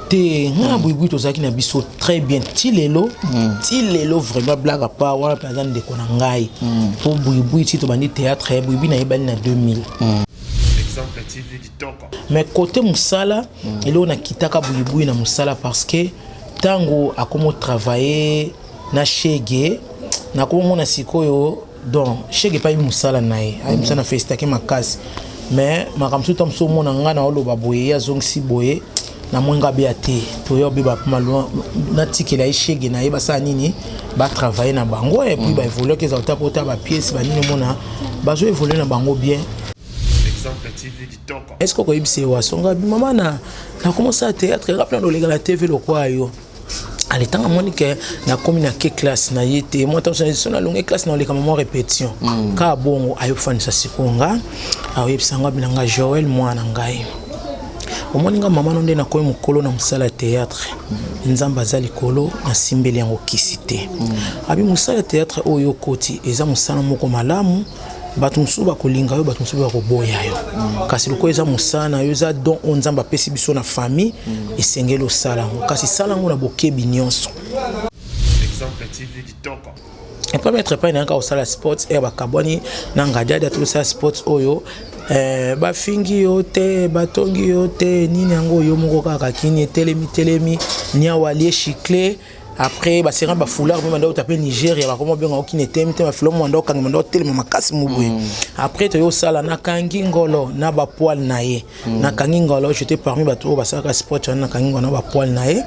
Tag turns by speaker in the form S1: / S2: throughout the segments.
S1: Te, nga na Buibui tozalaki na biso très bien ti lelo. Ti lelo vraiment, blague à part, wana mpe aza ndeko na ngai. Mpo Buibui, ti tobandi théâtre, Buibui nayebani na 2000.
S2: Exemple TV kitoko.
S1: Mais côté mosala, eloko nakitaka Buibui na mosala, parce que ntango akomi otravaille na Shege, nakomomona sikoyo. Donc Shege epai mosala na ye, ayi mosala na félicitaki makasi, mais makambo mosusu, ta mosusu omona ngai na oloba boye, ye azongisi boye, namoni nga beya te. Toya obeba malwa, natikela ye Shege na ye, basala nini, batravaille na bango et puis baévolue eza ota po ota bapièce banini, omona bazo évolue na bango bien.
S2: Exemple TV kitoko.
S1: Est ce que okoyebisa ye wasonga mama na nakomosala théâtre nga mpena noleka na TV lokwa yo? Ale, ntango amoni ke nakomi na ke classe na ye te, mwa ntango so nalongi classe, na oleka mama répétition kaka bongo, ayofandisa sikoyo nga, aoyebisa nga bina nga: "Joel, mwana ngai, omoni nga mama no nde nakomi mokolo na mosala ya théâtre. Nzambe aza likolo, nasimbeli yango kisi te. Abi mosala ya théâtre oyo okoti eza mosala moko malamu. Bato mosusu bakolinga yo, bato mosusu bakoboya yo, kasi lokola eza mosala na yo, eza don oyo Nzambe apesi biso na famille, esengeli osala yango, kasi sala yango na bokebi nyonso."
S2: Exemple TV kitoko.
S1: Epa maître epai nayaka kosala sport ere bakabwani na Ngadiadi, ati kosala sport oyo bafingi yo te, batongi yo te, nini yango, yo moko kaka kini etelemi telemi, niawa alie chicle. Après basenga bafoulard mpe banda ota mpe Nigeria, bakoma benga okini etemi te, bafoulard mo banda okanga, banda otelema makasi mo boye. Après toyo osala nakangi ngolo na bapoils na ye. Nakangi ngolo, j'étais parmi bato oyo basalaka sport wana, nakangi ngolo na bapoils na ye.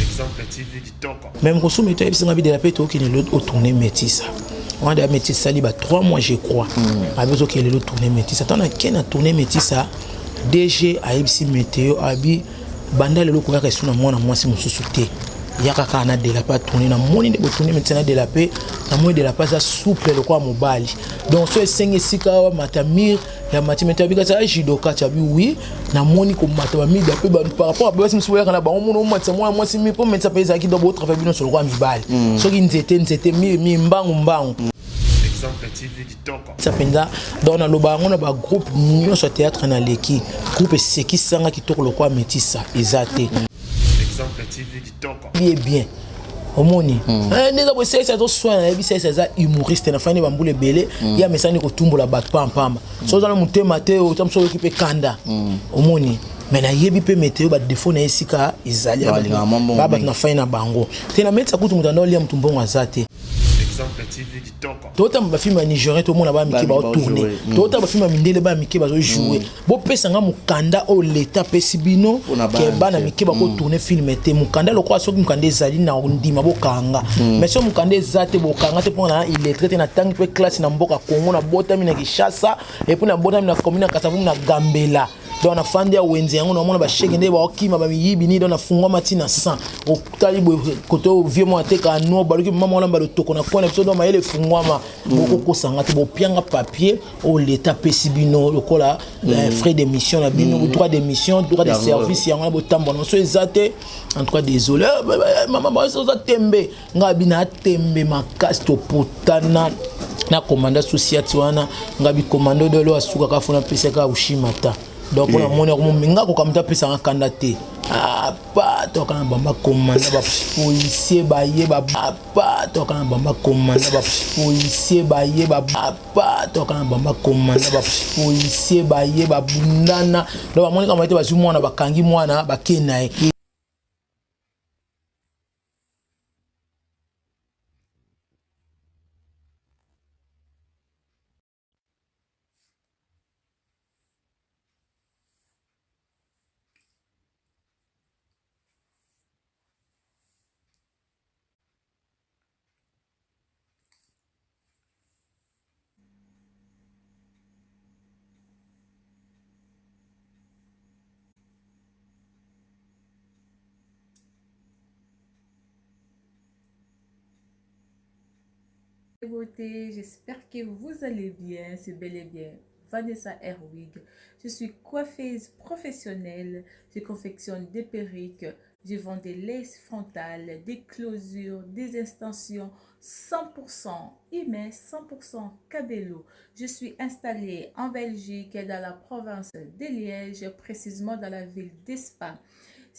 S2: Exemple TV kitoko.
S1: Même kosumi to yebisinga bidela mpe tokende lelo otourne Métisa wana deya. Métisa esali ba 3 mois, je crois. Abi ozokende lelo tourne Métisa. Ntango nake na tourne Métisa, DG ayebisi Météo, abi banda lelo koyaka esu na mwana mwasi mosusu te, yaka kaka na Dela mpe atourne. Namoni nde botourne Métisa na Dela mpe, namoni Dela mpe aza souple lokola mobali. Donc so esengi esika mata mur ya mati, Météo abi kasi ajudoka ti abi oui, namoni komata bamida mpe par rapport a basi mosusu boyaka na bango, mona omatisa mwana mwasi mi mpo metisa mpe ezalaki. Donc botravaille bino nyonso lokola mibali, soki nzete nzete, mi mi, mbangu mbangu.
S2: Exemple TV kitoko.
S1: Sa mpenza. Donc naloba yango na bagroupe nyonso ya théâtre naleki, groupe esekisanga kitoko lokola Métisa eza te.
S2: Exemple TV kitoko.
S1: Bien bien, omoni nde eza boye. Sesa azoswana, nayebi Sesa aza humoriste na fani bambula ebele, ye amesani kotumbola bato pampamba. So oza na motema te, ota mosu oyoki mpe kanda, omoni. Mais nayebi mpe Meteo badefo na ye esika ezali.
S3: Balingaka mwa mbongo
S1: ba bato
S3: mingi.
S1: Na fai na bango te, na metisa kutu moto anda olia motu mbongo aza te.
S2: Exemple TV kitoko.
S1: Totamba bafilme ya nigérien, tomona baya mike
S3: Baya mike
S1: baotourne.
S3: baojouer.
S1: Totala bafilme ya mindele, baya mike bazojoue. Bopesanga mokanda oyo leta apesi bino
S3: Mpona
S1: ke
S3: bana
S1: bana
S3: mike.
S1: mike bakotourne film te. Mokanda lokola soki mokanda ezali na ndima, bokanga. Mais soki mokanda eza te, bokanga te, mpona na illettré te. Natangi mpe classe na mboka Congo, nabotami na Kinshasa et puis nabotami na commune ya Kasavubu na Gambela. Donc nafandi ya wenze yango, namona bashege nde baokima bamiyibi nini. Donc nafungwama ntina 100, otali boye kote oyo vie moko ateka no baluki mama olamba lotoko na kwana biso. Donc mayele efungwama, bokokosanga te. Bopianga papier oyo leta apesi bino lokola frais d'émission na bino, droit d'émission, droit de
S3: Yango.
S1: service, yango wana botambola. So eza te, en tout cas désolé. Mama oza tembe, ngai bina atembe makasi. Topotana na komanda sociati wana, ngai bikomando dolo asukaka fona apesaka ushima ta. Donc mpona moni akomominga koka moto apesanga kanda te. Apa toka na bamba komanda bapolisier baye apa toka na bamba komanda bapolisier baye apa toka na bamba komanda bapolisier baye babundana. Donc bamoni kama ete bazwi mwana, bakangi mwana, bakei na ye.
S4: Beauté, j'espère que vous allez bien, c'est bel et bien Vanessa Airwig. Je suis coiffeuse professionnelle, je confectionne des perruques, je vends des laces frontales, des closures, des extensions 100% humain, 100% cabello. Je suis installée en Belgique, dans la province de Liège, précisément dans la ville d'Espagne.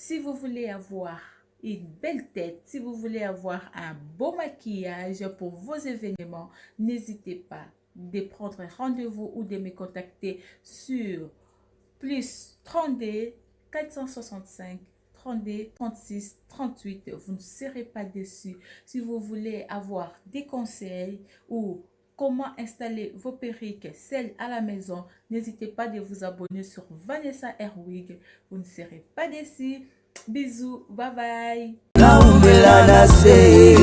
S4: Si vous voulez avoir une belle tête, si vous voulez avoir un beau maquillage pour vos événements, n'hésitez pas de prendre rendez-vous ou de me contacter sur plus 32 465 32 36 38. Vous ne serez pas déçus. Si vous voulez avoir des conseils ou comment installer vos perruques, celles à la maison, n'hésitez pas de vous abonner sur Vanessa Airwig. Vous ne serez pas déçus. Bisous, bye bye.
S3: Naumela na se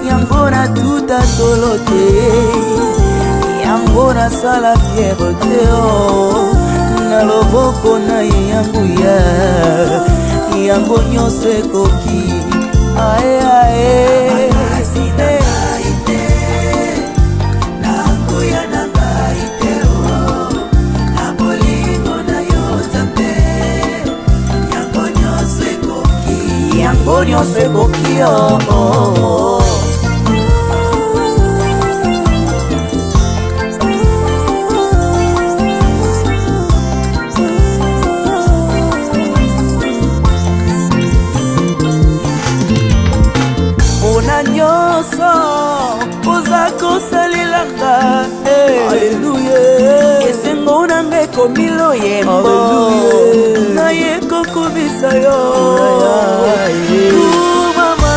S3: yango natuta tolo te yango nasala fiere te o na loboko na ye ya nguya yango nyonso ekoki ae ae yango nyonso ekoki oh, oh, oh. mpona nyonso oza kosalelanga eh. aleluya esengo nanga ekomi loyembo naye kokumisa yo kumama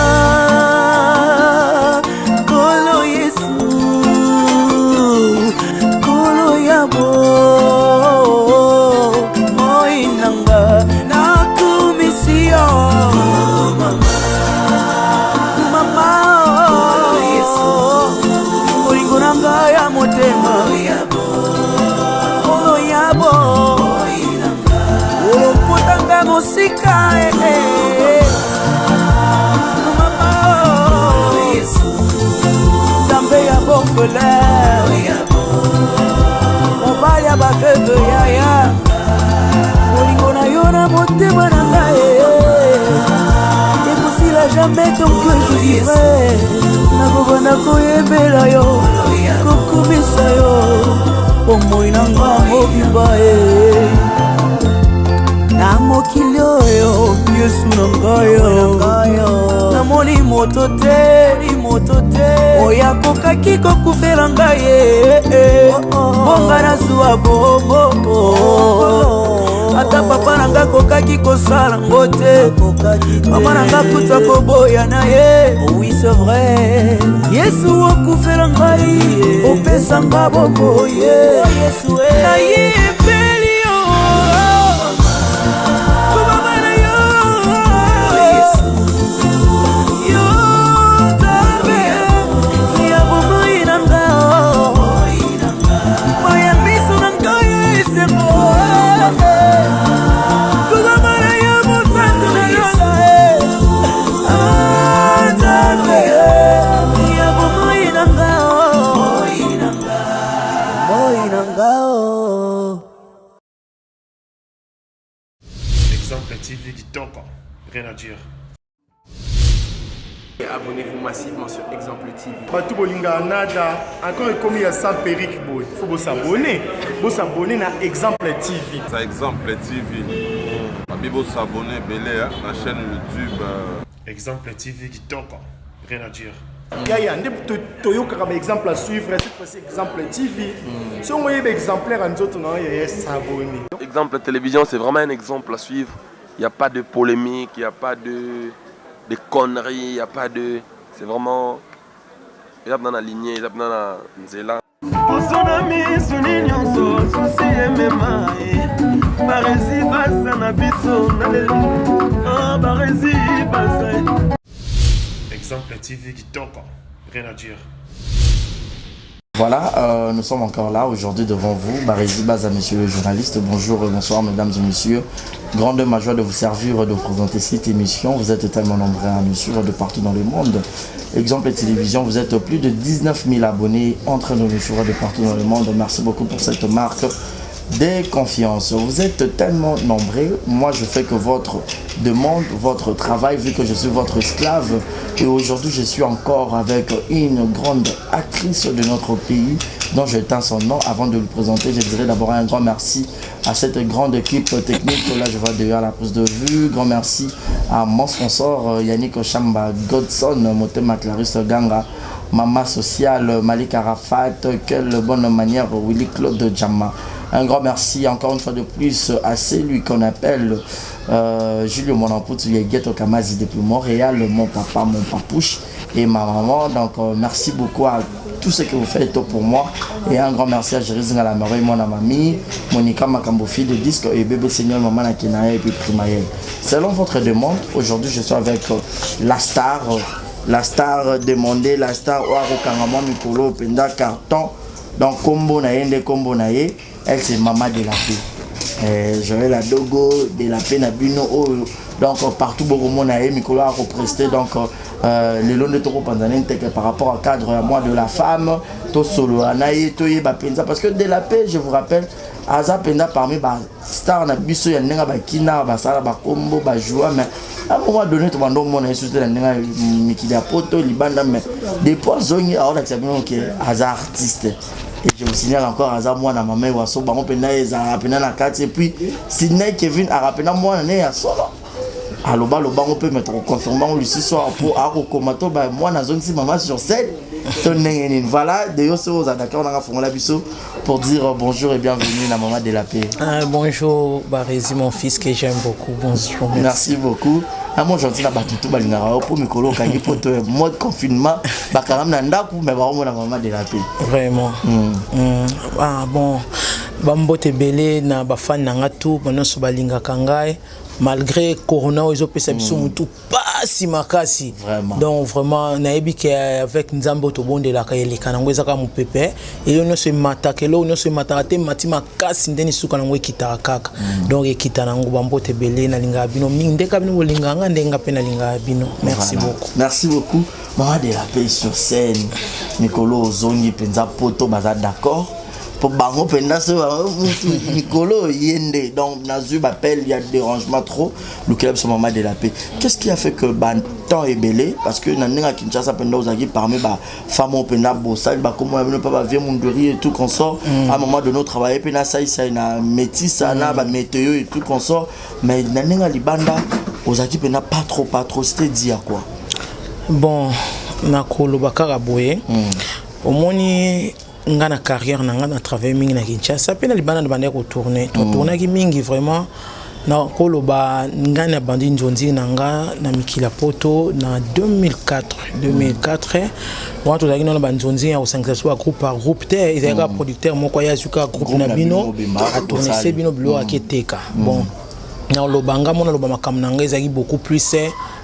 S3: nkolo yesu nkolo ya moi nanga nakumisi yo mama bolingo na ngai ya motema nkolo ya bo olopotanga mosika eh, eh. mama nzambe ya bofele mobali ya baveve yaya bolingo na yo na motema na ngai eh. ekosila jamais tant que je vivrai nakobanda koyembela yo kokumisa yo bomoi na nga mobimba e na mokili oyo yesu na ngai namoni moto te moto te oyo akokaki kokufela ngai eh, bonga nazwa bongo ata papa na ngai akokaki kosala ngo te mama na ngai kuta koboya na ye oui c'est vrai yesu okufela ngai opesa nga boboye nayebeli yo kobama na yo yo nzambe ya bomoi na nga maya miso na ngai esengo kobama na yo mosantu na lola nzambe ya bomoi na nga bomoi na nga
S2: Exemple TV Kitoko. Rien à dire.
S5: Abonnez-vous massivement sur Exemple TV.
S6: Bato bolingaka nada encore ekomi ya sans perruque boye faut bosabone bosabone na Exemple TV.
S7: Ça Exemple TV. Babi bosabone ebele hein, na chaîne YouTube.
S2: Exemple TV Kitoko. Rien à dire.
S6: Yaya nde toyokaka baexemple à suivre, cette fois-ci Exemple TV. Soki oyebi exemplaire ya nzoto na yo yaya, s'abonne.
S5: Exemple Télévision, c'est vraiment un exemple à suivre. Il n'y a pas de polémique, il n'y a pas de conneries, il n'y a pas de. C'est vraiment. Il y a dans la lignée, il y a dans la nzela.
S8: Poso na misuni nyonso susi emema ye baresi baza na biso na lelo Ah, baresi baza.
S2: Exemple TV Kitoko. Rien à dire.
S9: Voilà, nous sommes encore là aujourd'hui devant vous. Barési Baza, monsieur le journaliste. Bonjour et bonsoir, mesdames et messieurs. Grande ma joie de vous servir, de vous présenter cette émission. Vous êtes tellement nombreux à nous suivre de partout dans le monde. Exemple Télévision, vous êtes plus de 19 000 abonnés en train de nous suivre de partout dans le monde. Merci beaucoup pour cette marque. de confiance. Vous êtes tellement nombreux. Moi, je fais que votre demande, votre travail, vu que je suis votre esclave. Et aujourd'hui, je suis encore avec une grande actrice de notre pays, dont je tiens son nom. Avant de le présenter, je dirais d'abord un grand merci à cette grande équipe technique. Là, je vois déjà la prise de vue. Grand merci à mon sponsor Yannick Chamba Godson, Motema Clarisse Ganga, Mama Sociale, Malik Arafat, quelle bonne manière, Willy Claude Djama. Un grand merci encore une fois de plus à celui qu'on appelle Julio Monamputu Yegeto Kamazi depuis Montréal, mon papa, mon papouche et ma maman. Donc merci beaucoup à tout ce que vous faites pour moi. Et un grand merci à Jérémy la merveille, mon amami, Monica Makambofi de disque et bébé Seigneur, maman Akinaye et puis Primaël. Selon votre demande, aujourd'hui je suis avec la star demandée, la star oyo akangama mikolo penda carton. Donc kombo na ye nde kombo na ye, elle, c'est Maman de la Paix. Joël Adogo de la Paix na bino oyo. Donc partout bokomona ye mikolo akoprester. Donc lelo nde tokopanza nteke par rapport au cadre ya mois de la femme, tosolola na ye, toyeba mpenza, parce que de la Paix, je vous rappelle, aza mpenza parmi bastar na biso ya ndenge bakina basala bakombo bajoua. Mais à un moment donné, tobanda omona ye susu te na ndenge mikili ya poto libanda, mais depuis azongi, aolakisa bino ke aza artiste. Et je vous signale encore, aza mwana mama Ewaso, bango mpenza ezalaka mpenza na kati. Et puis Sidney Kevin aka mpenza mwana ne ya solo, aloba lobango mpe, me tokoconfirme bango lisusu awa mpo akokoma to mwana azongisi mama sur scène to ndenge nini. Voilà, de yo soki oza d'accord nanga, fongola biso pour dire bonjour et bienvenue na Maman de la Paix.
S1: Ah, bonjour Barési, mon fils que j'aime beaucoup. Bonjour.
S9: Merci, merci beaucoup. Amo gentil na bato tu balingaka yo mpo mikolo okangi po to mode confinement, bakangami na ndako, me baomona Mama de la Paix.
S1: Vraiment. Ah, bon, bambote ebele na bafani na nga tu nyonso balingaka ngai malgré corona oyo ezopesa biso motu pasi makasi. Donc vraiment, nayebi ke avec Nzambe oyo tobondelaka, eleka nango, eza kaka mopepe. Eloko nyonso emataka, eloko nyonso emataka te, emati makasi ndeni suka nango ekitaka kaka. Donc ekita nango. Bambote ebele, nalingaka bino mingi ndeka bino bolingaka nga ndenge nga mpe nalingaka bino. Merci beaucoup.
S9: Merci beaucoup, Mama de la Paix sur scène. Mikolo ozongi mpenza poto, baza d'accord mpo bango mpenza so mutu mikolo ye nde. Donc nazwi bapele ya dérangement trop, lukela biso Mama de la Paix. Qu'est-ce qui a fait que batemps ebele? Parce que na ndenge ya Kinshasa mpenza, ozalaki parmi bafemme oyo mpenza bosali bakomona bino mpe bavie munduri et tout consort. À un moment donné, otravaille mpe na saisai na métisa na bamétéo et tout consort, mais na ndenge ya libanda ozalaki mpenza pas trop, pas trop. C'était dit à quoi?
S1: Bon, nakoloba kaka boye. Omoni, nga na carrière na nga, na travaille mingi na Kinshasa mpe na libanda. Na bandaki kotourne, totournaki mingi vraiment. Nakoloba ngai na bandi nzonzi na nga na mikili ya poto na 2004. 2004 wana tozalaki nano banzonzi ya kosangisa biso bagroupe par groupe te. Ezalaki kaka producteur moko aya, azwi kaka groupe na bino, atournese bino biloko, aketeka. Bon, naloba nga mo naloba makambo na ngai ezalaki beaucoup plus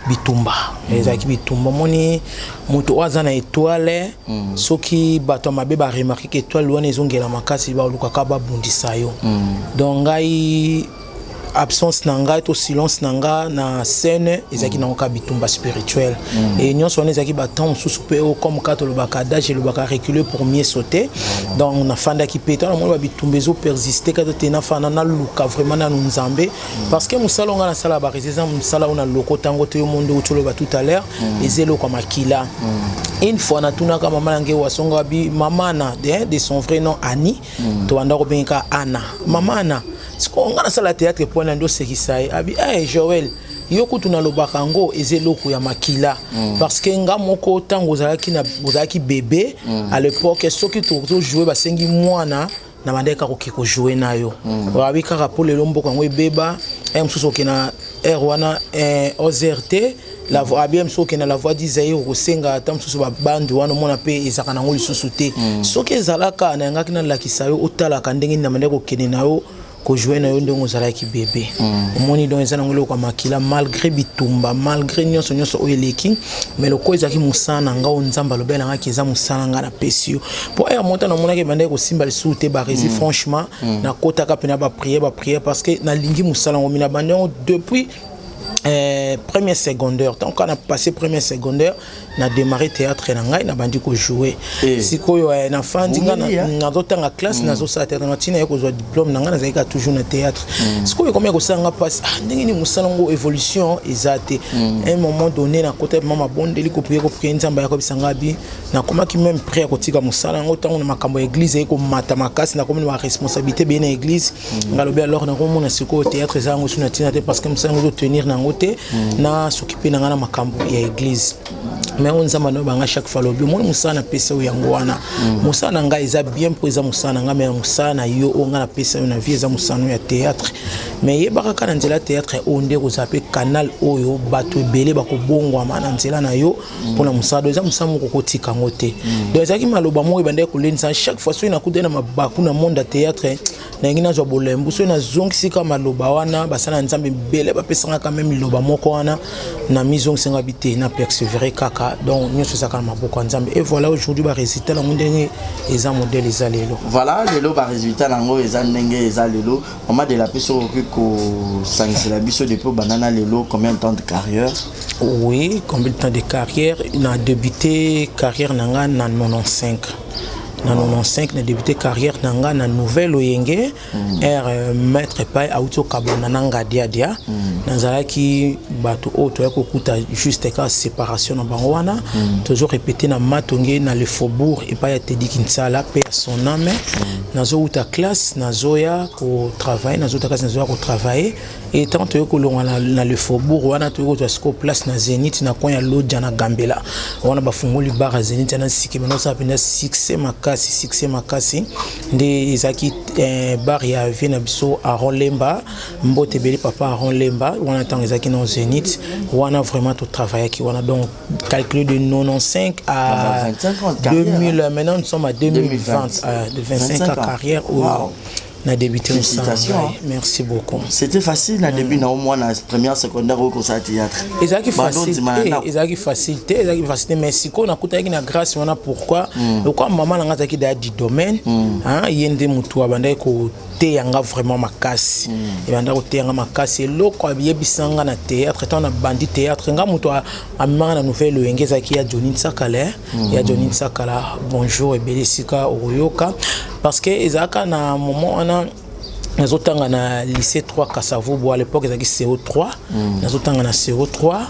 S1: bitumba. Ezalaki bitumba. Omoni, moto oyo aza na étoile, soki bato ya mabe baremarke ke étoile wana ezongela makasi, balukaka babundisa yo. Donc ngai, absence na ngai to silence na nga na scène ezalaki nango kaka bitumba spirituel. E nyonso wana ezalaki batemps mosusu mpe oyo, comme kaka tolobaka adage elobaka "reculer pour mieux sauter". Donc nafandaki mpe ntango namoni babitumba ezopersiste kaka te, nafanda, naluka vraiment nanu Nzambe, parce que mosala oyo ngai nasala, barese, eza mosala oyo naloko ntango te. Yo mo nde outi oloba tout à l'heure, eza eloko ya makila. Une fois natunaka mama na ngai Wasonga, abi mama na de son vrai nom Ani, tobanda kobengeka Ana, mama Ana. Sikoyo ngai nasala théâtre mpo na nde osekisa ye, abi hey, Joel, yo kutu nalobaka yango, eza eloko ya makila, parce que nga moko ntango ozalaki ozalaki bébé, à l'époque soki tojoue, basengi mwana na bandaki kaka koke kojoue na yo. Babi kaka mpo lelo mboka yango ebeba e mosusu okende na aire wana ozer te, la voix abia mosusu okende na La Voix du Zaïre, okosenga ata mosusu babandi wana, omona mpe ezalaka nango lisusu te. Soki ezalaka, nayangaki nalakisa yo, otalaka ndenge nini na bandaki kokende na yo, kojoue na yo ndenge ozalaki bébé. Omoni, donc eza nango eloko ya makila. Malgré bitumba, malgré nyonso nyonso oyo eleki, mais lokola ezalaki mosala na nga oyo Nzambe alobelangaki, eza mosala nga napesi yo mpo aya mota. Namonaki ebandaki kosimba lisusu te, Baresi. Franchement, nakotaka mpena baprière, baprière, parce que nalingi mosala yango. Mina bandi yango depuis Premier secondaire, tant qu'on a passé premier secondaire, na démarré théâtre na ngai, na bandi ko jouer. Sikoyo nafandi nga nazotanga classe, nazosala théâtre na ntina ye kozwa diplôme na ngai, nazalaki kaka toujours na théâtre. Sikoyo ekomi kosala nga mpasi, ah, ndenge nini mosala ngo évolution eza te. Un moment donné, nakota mama mabondeli, koprier, koprier, Nzambe ayakobisa nga bi nakomaki même prêt ya kotika mosala yango. Ntango na makambo ya église eye komata makasi, nakomi na baresponsabilité beye na église, ngalobi alors nakomona sikoyo théâtre eza yango so na ntina te, parce que mosala yango ezotenir nango te, na s'occuper na ngai na makambo ya église. Mais oyo Nzambe anoyo banga chaque fois, alobi: omoni mosala napesa oyo, yango wana mosala na ngai eza bien, mpo eza mosala na ngai. Mais mosala na yo oyo ngai napesa yo na vie eza mosala ya théâtre. Mais yebaka kaka na nzela ya théâtre oyo nde kozala mpe canal oyo bato ebele bakobongwama na nzela na yo mpona mosala. Do eza mosala moko kotika yango te. Donc ezalaki maloba moko ebandaki kolendisa chaque fois. Soki nakutani na mabaku na monde ya théâtre, nalingi nazwa bolembu, soki nazongisika maloba wana, basala na Nzambe ebele bapesanga quand même liloba moko wana, na mizongisinga bi te, na persévérer kaka. Donc nyonso ezalaka na maboko ya Nzambe. Et voilà, aujourd'hui barésultat nango ndenge eza, modèle eza lelo.
S9: Voilà, lelo barésultat nango eza ndenge eza lelo. Mama de la Paix, soki okoki kosangisela biso depuis obanda na lelo, combien de temps de carrière?
S1: Oui, combien de temps de carrière? Na débuté carrière na nga na 95. Na 95 na débuté carrière na nga na Nouvelle Oyenge, r maître epai auti okabona na Ngadiadia. Nazalaki bato oyo toya kokuta juste kaka séparation na bango wana. Tozo répété na Matonge, na le faubourg, epai ya Tedi Kinsala mpe ya son âme. Nazowuta classe, nazoya kotravailler, nazowuta classe, nazoya kotravailler. Et tant toyei kolongwa na le faubourg wana, toyei kozwa sikoyo place na Zénith, na coin ya Lodja na Gambela wana. Bafungoli bar ya Zénith wana sike bana osala mpenza succès makasi, succès makasi. Nde ezalaki bar ya vie na biso Aron Lemba. Mbote ebele, papa Aron Lemba. Wana ntango ezalaki na Zénith wana, vraiment totravaillaki wana. Donc calculé de 95 à
S9: 25 ans de carrière.
S1: 2000, maintenant nous sommes à 2020,
S9: 2020.
S1: De 25 ans
S9: 25 ans.
S1: Carrière oyo na débuté mosala.
S9: Félicitations,
S1: Ngai.
S9: hein.
S1: Merci beaucoup.
S9: C'était facile na début na omwana première secondaire oyo kosala théâtre?
S1: Ezalaki
S9: Bando
S1: facile
S9: ndima na
S1: te.
S9: ndako.
S1: Ezalaki facile te, ezalaki facile te. Mais sikoyo nakutanaki na grâce wana. Pourquoi? Lokola mama na nga azalaki daya du domaine, hein, ye nde motu abandaki koteya nga vraiment makasi, ebandaki koteya nga makasi. Eloko ayebisa nga na théâtre, ntango nabandi théâtre, nga moto amemanga na Nouvelle Oyenge ezalaki ya Johnny Nsakala, eh. Ya Johnny Nsakala, bonjour ebele esika okoyoka, parce que ezalaka na moment wana nazotanga na lycée 3 Kasavubu, à l'époque ezalaki CO3. Nazotanga na CO3,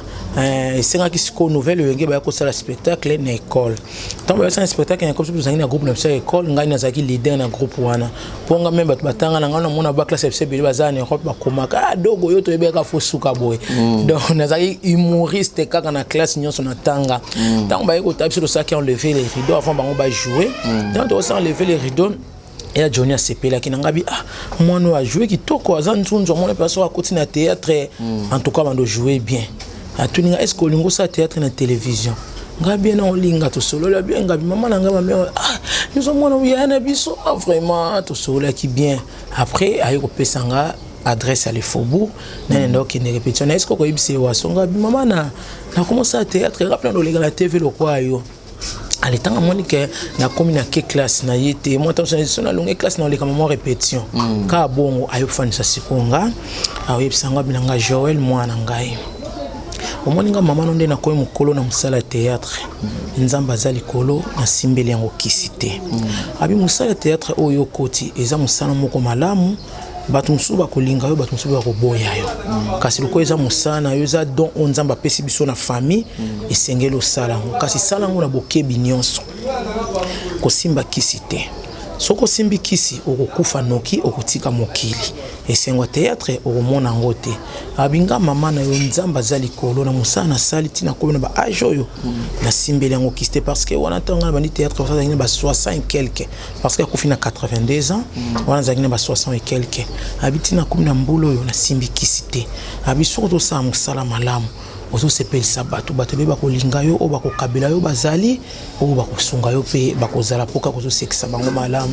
S1: esengaki sikoyo Nouvelle Oyenge baya kosala spectacle na école. Ntango baya kosala spectacle na école, soki tozalaki na groupe na biso ya école, ngai nazalaki leader na groupe wana, mpo nga même bato batanga na ngai, namona baklasse ya biso ebele baza na Europe, bakomaka: "Ah, dogo yo toyebeka fo suka boye." Donc nazalaki humoriste kaka na classe nyonso natanga. Ntango baye kotala biso, tosalaki enlever les rideaux avant bango bajouer. Ntango tokosala enlever les rideaux, eya Johnny asepelaki na ngai bi: "Ah, mwana oyo ajoue kitoko, aza nzunzu." Amona mpe soki akoti na théâtre, en tout cas bando joue bien. Atuni nga: "Est ce que olingi osala théâtre na télévision?" Ngai bien na olinga. Tosolola bien, ngabi mama na ngai, mame, ah, biso mwana yaya na biso, ah, vraiment tosololaki bien. Après aye kopesa nga adresse ya le faubourg, nani nda okende répétition na. Est ce que okoyebisa ye waso? Ngabi: "Mama, na nakomosala théâtre, nga mpena oleka na TV lokwa yo." Ale ntango amoni ke nakomi na ke classe na ye te, mwa ntango so nalongi classe, na oleka mama répétition kaka bongo. Ayofandisa sikoyo nga, aoyebisa nga abina nga: "Joel, mwana ngai, omoni nga mama no nde nakomi mokolo na mosala ya théâtre. Nzambe aza likolo, nasimbeli yango kisi te." Abi: "Mosala ya théâtre oyo okoti eza mosala moko malamu. Bato mosusu bakolinga yo, bato mosusu bakoboya yo, kasi lokola eza mosala na yo, eza don oyo Nzambe apesi biso na famille, esengeli osala yango. Kasi sala yango na bokebi nyonso, kosimba kisi te. Soki osimbi kisi, okokufa noki, okotika mokili. Esengo ya théâtre okomona yango te." Abinga: "Mama na yo, Nzambe aza likolo, na mosala nasali ntina komi na baage oyo, nasimbeli yango kisi te." Parce que wana ntango nga na bandi théâtre, azalaki na ba 60 et quelque, parce que akufi na 82 ans. Wana azalaki na ba 60 et quelque. Abi: "Ntina komi na mbula oyo, nasimbi kisi te." Abi: "Soki ozosala mosala malamu, ozosepelisa bato, bato mpe bakolinga yo, oyo bakokabela yo bazali, oyo bakosunga yo mpe bakozala, mpo kaka ozosekisa bango malamu."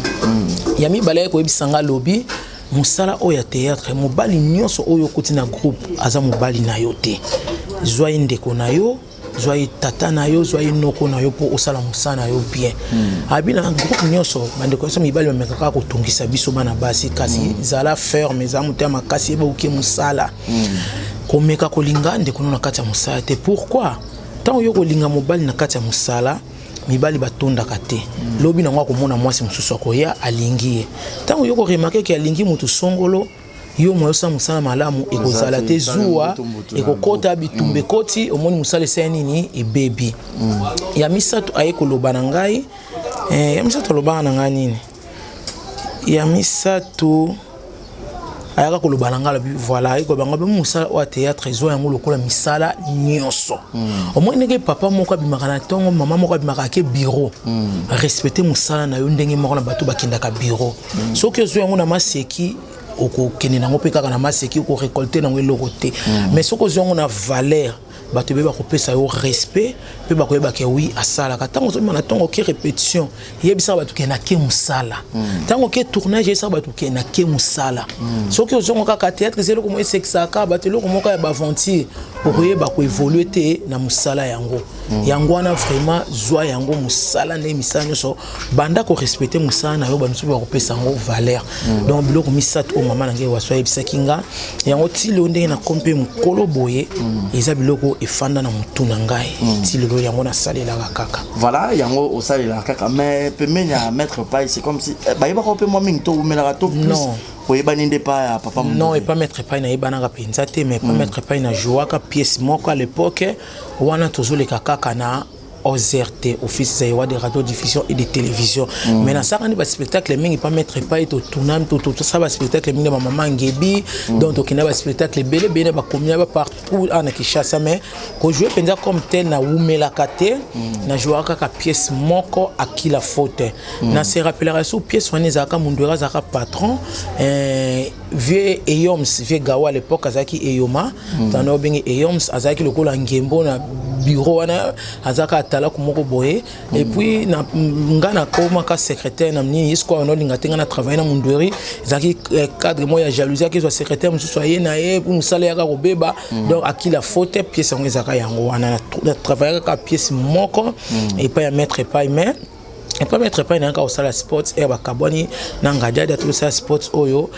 S1: Ya mibale, koyebisa nga, alobi: "Mosala oyo ya théâtre, mobali nyonso oyo okoti na groupe aza mobali na yo te. Zwa ye ndeko na yo, zwa ye tata na yo, zwa ye noko na yo, mpo osala mosala na yo bien." Abi: "Na groupe nyonso, bandeko nyonso mibali bameka kaka kotungisa biso bana basi, kasi zala ferme, ezala motema makasi, yeba oke mosala. Komeka kolinga ndeko no na kati ya mosala te. Pourquoi? Ntango yo kolinga mobali na kati ya mosala, mibali batondaka te. Lobi nango akomona mwasi mosusu akoya alingi ye. Ntango yo koremarquer ke alingi motu songolo, yo moyo osala mosala malamu ekozala te, zuwa ekokota, bitumba ekoti, omoni mosala esali nini, ebebi. Ya misato aye koloba na ngai, ya misato alobaka na ngai nini? Ya misato ayaka koloba na ngai, alobi voilà, aye koloba ngai be mosala oyo ya théâtre, ezwa yango lokola misala nyonso. Omoni ndenge papa moko abimaka na ntongo, mama moko abimaka ake bureau, respecte mosala na yo ndenge moko na bato bakendaka bureau. Soki ozwa yango na maseki, okokende nango mpe kaka na maseki, okorécolter nango eloko te. Mais soki ozwa yango na valeur, bato ebeye bakopesa yo respect mpe bakoyeba ke oui, asalaka. Ntango ozobima na ntongo oke répétition, yebisaka bato ke nake mosala. Ntango oke tournage, yebisaka bato ke nake mosala. Soki ozongo kaka théâtre eza eloko moko esekisaka bato, eloko moko ya baaventure, okoyeba koévoluer te na mosala yango. Yango wana vraiment, zwa yango mosala ndenge misala nyonso, banda korespecter mosala na yo, bamisusu bakopesa yango valeur. Donc biloko misato oyo mama na ngai Waso ayebisaki nga yango, ti lelo ndenge nakomi mpe mokolo boye, eza biloko efanda na motu na ngai ti lelo, yango nasalelaka kaka.
S9: Voilà, yango osalelaka kaka. Mais pembeni ya maître Pai, c'est comme si bayebaka mpe mwa mingi to umelaka to plus?
S1: Non.
S9: Oyebani nde pa ya papa?
S1: Non, epa maître Pai nayebanaka mpenza te, mais epa maître Pai najouaka pièce moko à l'époque wana tozoleka kaka na OZRT, Office Zaïrois de radiodiffusion et de télévision. Mais nasalaka nde baspectacle mingi pa maître Pai, totuna, tosala baspectacle mingi na bamama Ngebi. Donc tokenda baspectacle ebele ebele na bacommune, bapartout awa na Kinshasa. Mais kojouer mpenza comme tel, nawumelaka te. Najouaka kaka pièce moko, Akila faute. Na se rappelaka so pièce wana ezalaka Mundu azalaka patron, vieux Eyoms, vieux Gawa à l'époque azalaki Eyoma. Tanda obengi Eyoms, azalaki lokola ngembo na bureau wana, azalaka atalaku moko boye. Et puis na nga nakomaka secrétaire na nini, ye sikoyo olinga te nga na travaille na Mundweri. Ezalaki cadre moko ya jalousie, akezwa secrétaire mosusu aye na ye po mosala yaka kobeba. Donc Akila faute, pièce yango ezalaka yango wana. Na travaille kaka pièce moko epai ya maître Epai. Mais epai maître Epai nayaka kosala sport ere bakabwani na Ngadiadi, atosala sport oyo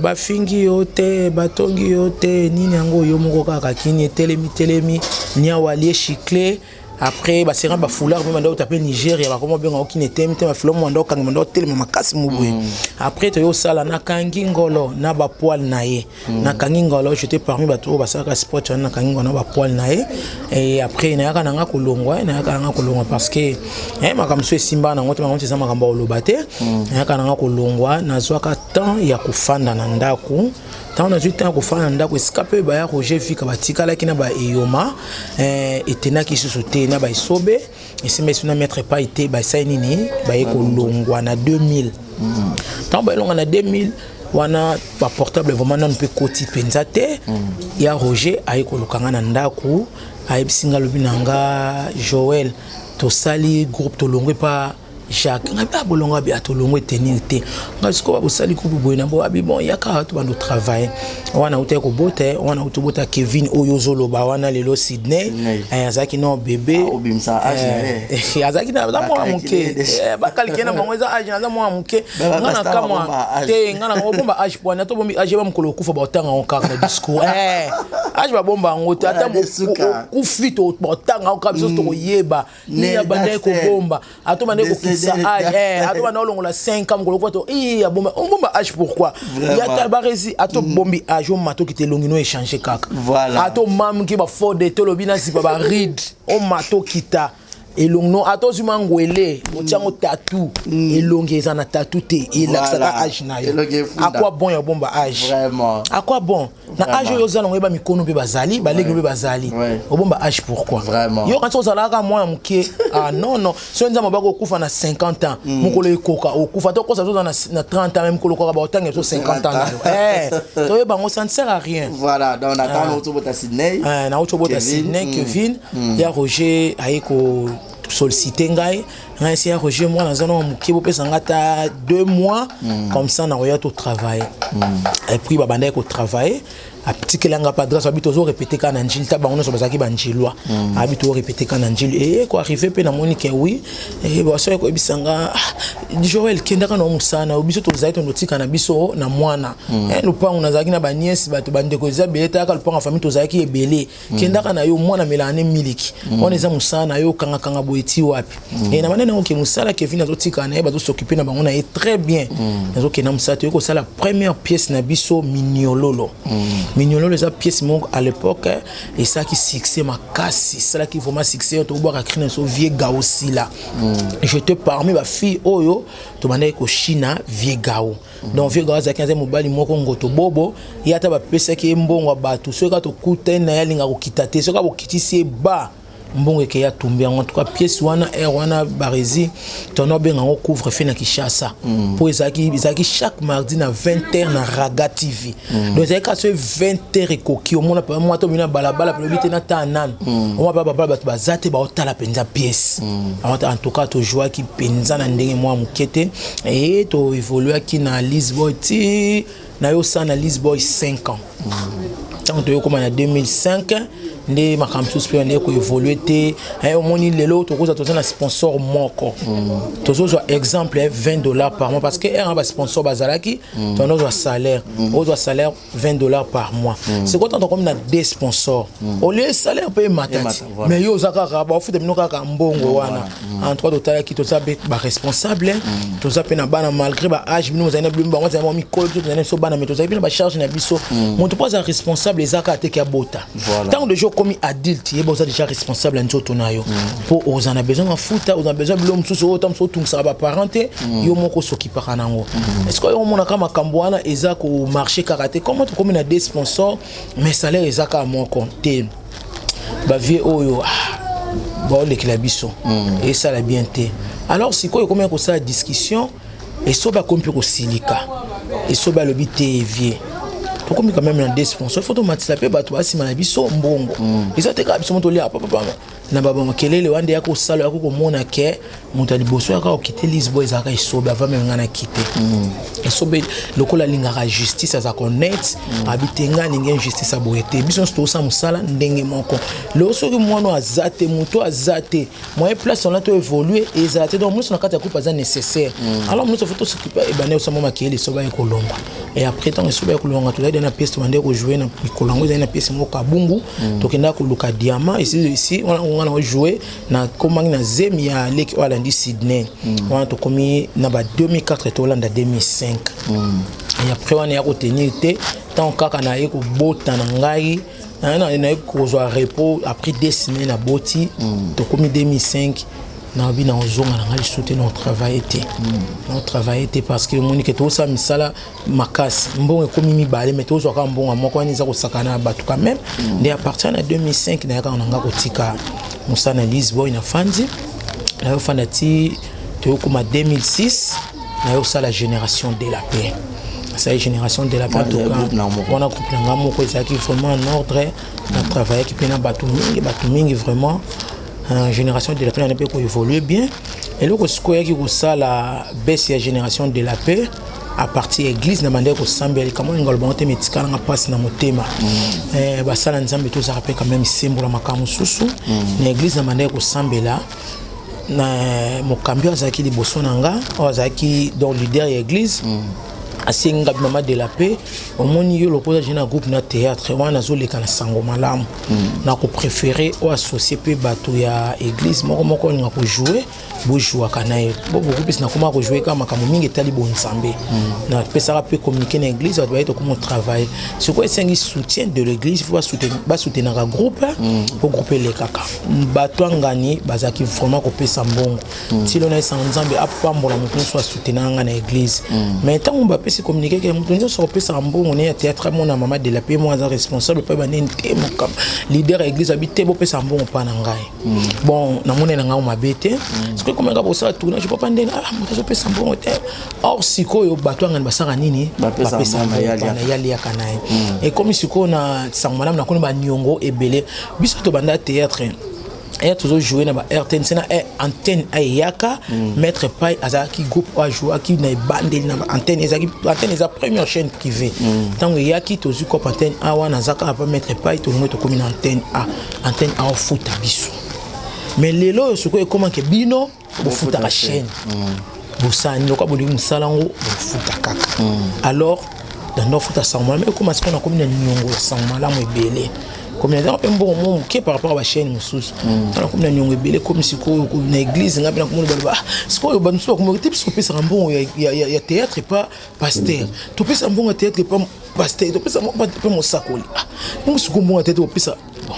S1: bafingi yo te, batongi yo te, nini yango yo moko kaka kini etelemi telemi, niawa alie chicle. Après basenga bafoulard mpe banda ota mpe Nigeria, bakoma obenga okini etemi te, bafoulard mo banda okanga, banda otelema makasi mo boye. Après toye osala Nakangi Ngolo na bapoile na ye. Nakangi Ngolo, j'étais parmi bato oyo basalaka sport wana, Nakangi Ngolo na bapoile na ye. Et après nayaka nanga kolongwa, nayaka nanga kolongwa parce que makambo so esimba nango te, makambo eza makambo ya koloba te. Nayaka nanga kolongwa, nazwaka temps ya kofanda na ndako. Ntango nazwi ntango kofanda na ndako, esika mpe baya Roger Fika batikalaki na baeyoma, etenaki lisusu te na baesobe, esimba esu na maître Pai te. Basali nini? Baye kolongwa na 2000. Ntango bayelongwa na 2000 wana, baportable vraiment nanu mpe koti mpenza te. Ya Roger aye koluka nga na ndako, ayebisi nga, alobi na nga: "Joel, tosali groupe, tolongwe pa Jacques." Ngai ah, bolongo abi atolongo etenir te. Ngai sikoyo bosali groupe boye na bo abi bon, yaka to bando travail wana. Utaki kobota wana, uti obota Kevin oyo ozoloba wana lelo Sydney. Azalaki no bébé, azalaki aza mwana moke, bakalike na bango eza age, aza mwana moke. Nga na kamwa te, nga na obomba age poani, ata obombi age, ba mokolo okufa baotanga yango kaka na discours. Age babomba yango te, ata okufi baotanga yango kaka, biso tokoyeba nini abandaki kobomba. Ato bandaki kokitisa age, ato banda olongola 5 ans, mokolo kufa to abomba, obomba age pourquoi? Yata baresi, ato bombi age, omata okita, elongi no échange kaka. Ato mamki bafode te, olobi na zipa baride, omata okita, elongi no, ata ozwi mangwele otiango tatu, elongi eza na tatu te, elakisaka age na yo. Akwa bon ya bomba age, akwa bon na age oyo oza nango, oyeba mikono mpe bazali, baleki mpe bazali, obomba age pourquoi? Yo kanti ozalaka mwana moke? Ah non, non, soki Nzambe abaki okufa na 50 ans, mokolo ekoka okufa to kosa toza na 30 ans, me mokolo koka baotanga biso 50 ans na yo, toyeba yango, ça ne sert à rien.
S9: Voilà, donc nauti obota Sydney.
S1: Nauti obota Sydney, Kevin. Ya Roger aye ko sollicité ngai. Ngai esi ya Roger, mwana aza nanga moke, bopesa nga ata 2 mois, comme ça nakoya totravaille. Et puis babandaki kotravaille. Atikela nga pa adresse, abi tozo répéter kaka na Njili, ta bango nyonso bazalaki banjilwa. Abi tozo répéter kaka na Njili. Eye koarrive mpe namoni ke oui, basoki koyebisa nga: "Ah, Joel, kendaka na mosala na yo, biso tozali tonotika na biso na mwana." Lopango nazalaki na baniese, bato bandeko eza ebele, talaka lopango ya famille, tozalaki ebele. Kendaka na yo, mwana amelaka ne miliki wana, eza mosala na yo, kangakanga boye ti wapi? Na bande nango ke mosala Kevin azotikala na ye, bazos'occuper na bango na ye très bien. Nazokenda mosala, toyei kosala première pièce na biso, Miniololo. Miniololo eza pièce moko à l'époque esalaki succès makasi, esalaki vraiment succès. Tobwaka cri na biso, vieux Gaosila. J'étais parmi bafille oyo tobandaki koshina vieux Gao. Donc vieux Gao azalaki, aza mobali moko ngoto bobo. Ye ata bapesaki ye mbongo ya bato, soki kaka tokutani na ye, alingaka kokita te. Soki bokitisi ye ba mbongo, ekei, atumbi yango. En tout cas, pièce wana, aire wana, Baresi tono obenga yango couvre feu na Kinshasa, mpo ezalaki chaque mardi na 20 heures na Raga TV. Donc ezalaki kaka soki 20 heures ekoki, omona mpe mwa to bino na balabala mpe lobi te na taa nanu, omona mpe babala bato baza te, baotala mpenza pièce. En tout cas, tozwaki mpenza na ndenge mwa moke te. E toévoluaki na Lisboy ti nayosala na Lisboy 5 ans. Ntango toyokóma na 2005, nde makambo mosusu mpe bande koévolue te. Omoni lelo tokozwa, toza na sponsor moko, tozozwa exemple 20 $ par mois, parce que ere basponsor bazalaki, tozozwa salaire, ozwa salaire 20 $ par mois. Sikoyo ntango tokomi na deux sponsors, au lieu salaire mpe emata ti, mais yo oza kaka, baofuta bino kaka mbongo wana. En tout cas, totalaki, toza mpe baresponsable, toza mpe na bana, malgré baage bino ozali na bino, bango azali mwa mikolo, biso tozali na biso bana, mais tozali mpe na bacharge na biso. Moto mpo aza responsable, eza kaka teke abota. Ntango déjà okomi adulte, yeba oza déjà responsable ya nzoto na yo, mpo oza na besoin mafuta, oza na besoin biloko mosusu oyo ta mosusu otungisaka baparent te, yo moko osokipaka nango. Est ce que oyo omonaka makambo wana eza komarche kaka te? Comment tokomi na deux sponsors, mais salaire eza kaka moko te? Bavieux oyo baolekela biso, esala bien te. Alors sikoyo ekomi kosala discussion, eso bakomi mpe kosilika. Eso balobi te: "Vieux, tokomi quand même na deux sponsors, il faut tomatisa mpe bato basima na biso mbongo. Eza te kaka biso mo tolia papapa na bamakelele wana." Nde ya kosala, yako komona ke moto ya liboso yaka kokite Lisboa ezalaka Esobe. Avant même nga na kite, Esobe lokola alingaka justice, azalaka honnête, abi te: "Nga alingi injustice aboye te. Biso nyonso tozosala mosala ndenge moko. Lelo soki mwana aza te, moto aza te, moyen place wana to évolue ezala te. Donc nyonso na kati ya groupe aza nécessaire. Alors nyonso faut tos'occuper." Ebande osama makeyele, Esobe aye kolongwa. Et après, ntango Esobe aye kolongwa, tozali na pièce, tobande kojouer na mikolo yango, ezali na pièce moko Kabungu, tokendaka koluka diamant esi esi wana. Nga na ojoue, nakomaki na zemi ya leki oyo alandi Sydney wana. Tokomi na ba 2004, tolanda 2005. Et après wana ya kotenir te, ntango kaka naye kobota na ngai, naye kozwa repos après 2 semaines, naboti, tokomi 2005. Nayebi na ozonga na ngai lisusu te, na otravaille te, na otravaille te, parce que omoni ke tozosala misala makasi, mbongo ekomi mibale, mais tozwa kaka mbongo moko wana, eza kosakana na bato quand même. Nde à partir na 2005, nayakaka na nga kotika mosala na Lisboy, na fandi, nayofanda ti toyokoma 2006, nayosala Génération de la Paix. Asali Génération de la Paix wana, groupe na nga moko, ezalaki vraiment en ordre. Na travaillaki mpe na bato mingi, bato mingi vraiment. Génération de la Paix nana mpe koévolue bien. Eloko sikoyo oyaki kosala baisse ya Génération de la Paix, à partir église na bandaki kosambela, likambo olinga lobango te, mais etikalanga mpasi na motema. Basala Nzambe, tozalaka mpe quand même sembola makambo mosusu. Na église na bandaki kosambela, na mokambi oyo azalaki liboso na nga, oyo azalaki donc leader ya église, asengi nga: "Mama de la Paix, omoni yo lokola je na groupe na théâtre wana, nazoleka na sango malamu, na kopréféré oyo associe mpe bato ya église moko moko olinga kojoue, bojouaka na ye bo beaucoup plus." Nakoma kojoue kaka makambo mingi etali bonzambe. Napesaka mpe communiqué na église, bato baye, tokoma travail. Sikoyo esengi soutien de l'église, faut basoutenaka groupe po groupe elekaka. Bato angani bazalaki vraiment kopesa mbongo ti lelo. Nayesanga Nzambe apambola moto nyonso asoutenaka nga na église. Mais ntango bapesi communiqué ke moto nyonso akopesaka mbongo ne ya théâtre, amona mama de la Paix mo aza responsable mpe baneni te, mokamba leader ya église abi te: "Bopesa mbongo mpa na ngai." Bon, namoni na ngai mabe te. Sikoyo komeka kosala tournage, papa ndeni, ah, moto azopesa mbongo te. Or sikoyo bato angani basaka nini?
S9: Bapesa
S1: Bapesa
S9: mbongo,
S1: mbongo na ye, aliaka na ye. Ekomi sikoyo na sango malamu, nakoni baniongo ebele. Biso tobanda théâtre. Ere tozojoue na ba RTNC na antenne A eyaka, Maître Pai azalaki groupe oyo ajouaki na ebandeli na ba antenne. Ezalaki antenne, eza première chaîne privée. Ntango eyaki, tozwi cope antenne A wana, aza kaka pa Maître Pai. Tolongo, tokomi na antenne A. Antenne A ofuta biso, mais lelo oyo sikoyo ekomake bino bofutaka chaîne. Bosani lokola bolingi mosala yango, bofuta kaka. Alors nando ofuta Sango Malamu, ekoma sikoyo nakomi na niongo ya Sango Malamu ebele. Komi na mpe mbongo mo moke par rapport à bachaîne mosusu. Nakomi na niongo ebele, komi sikoyo na église nga mpe nakomona baloba: "Ah, sikoyo bato mosusu bakomi te, biso topesaka mbongo ya théâtre pa pasteur, topesa mbongo ya théâtre pa pasteur, topesa mpe mosakoli." Ah, bongo sikoyo mbongo ya théâtre opesa, bon,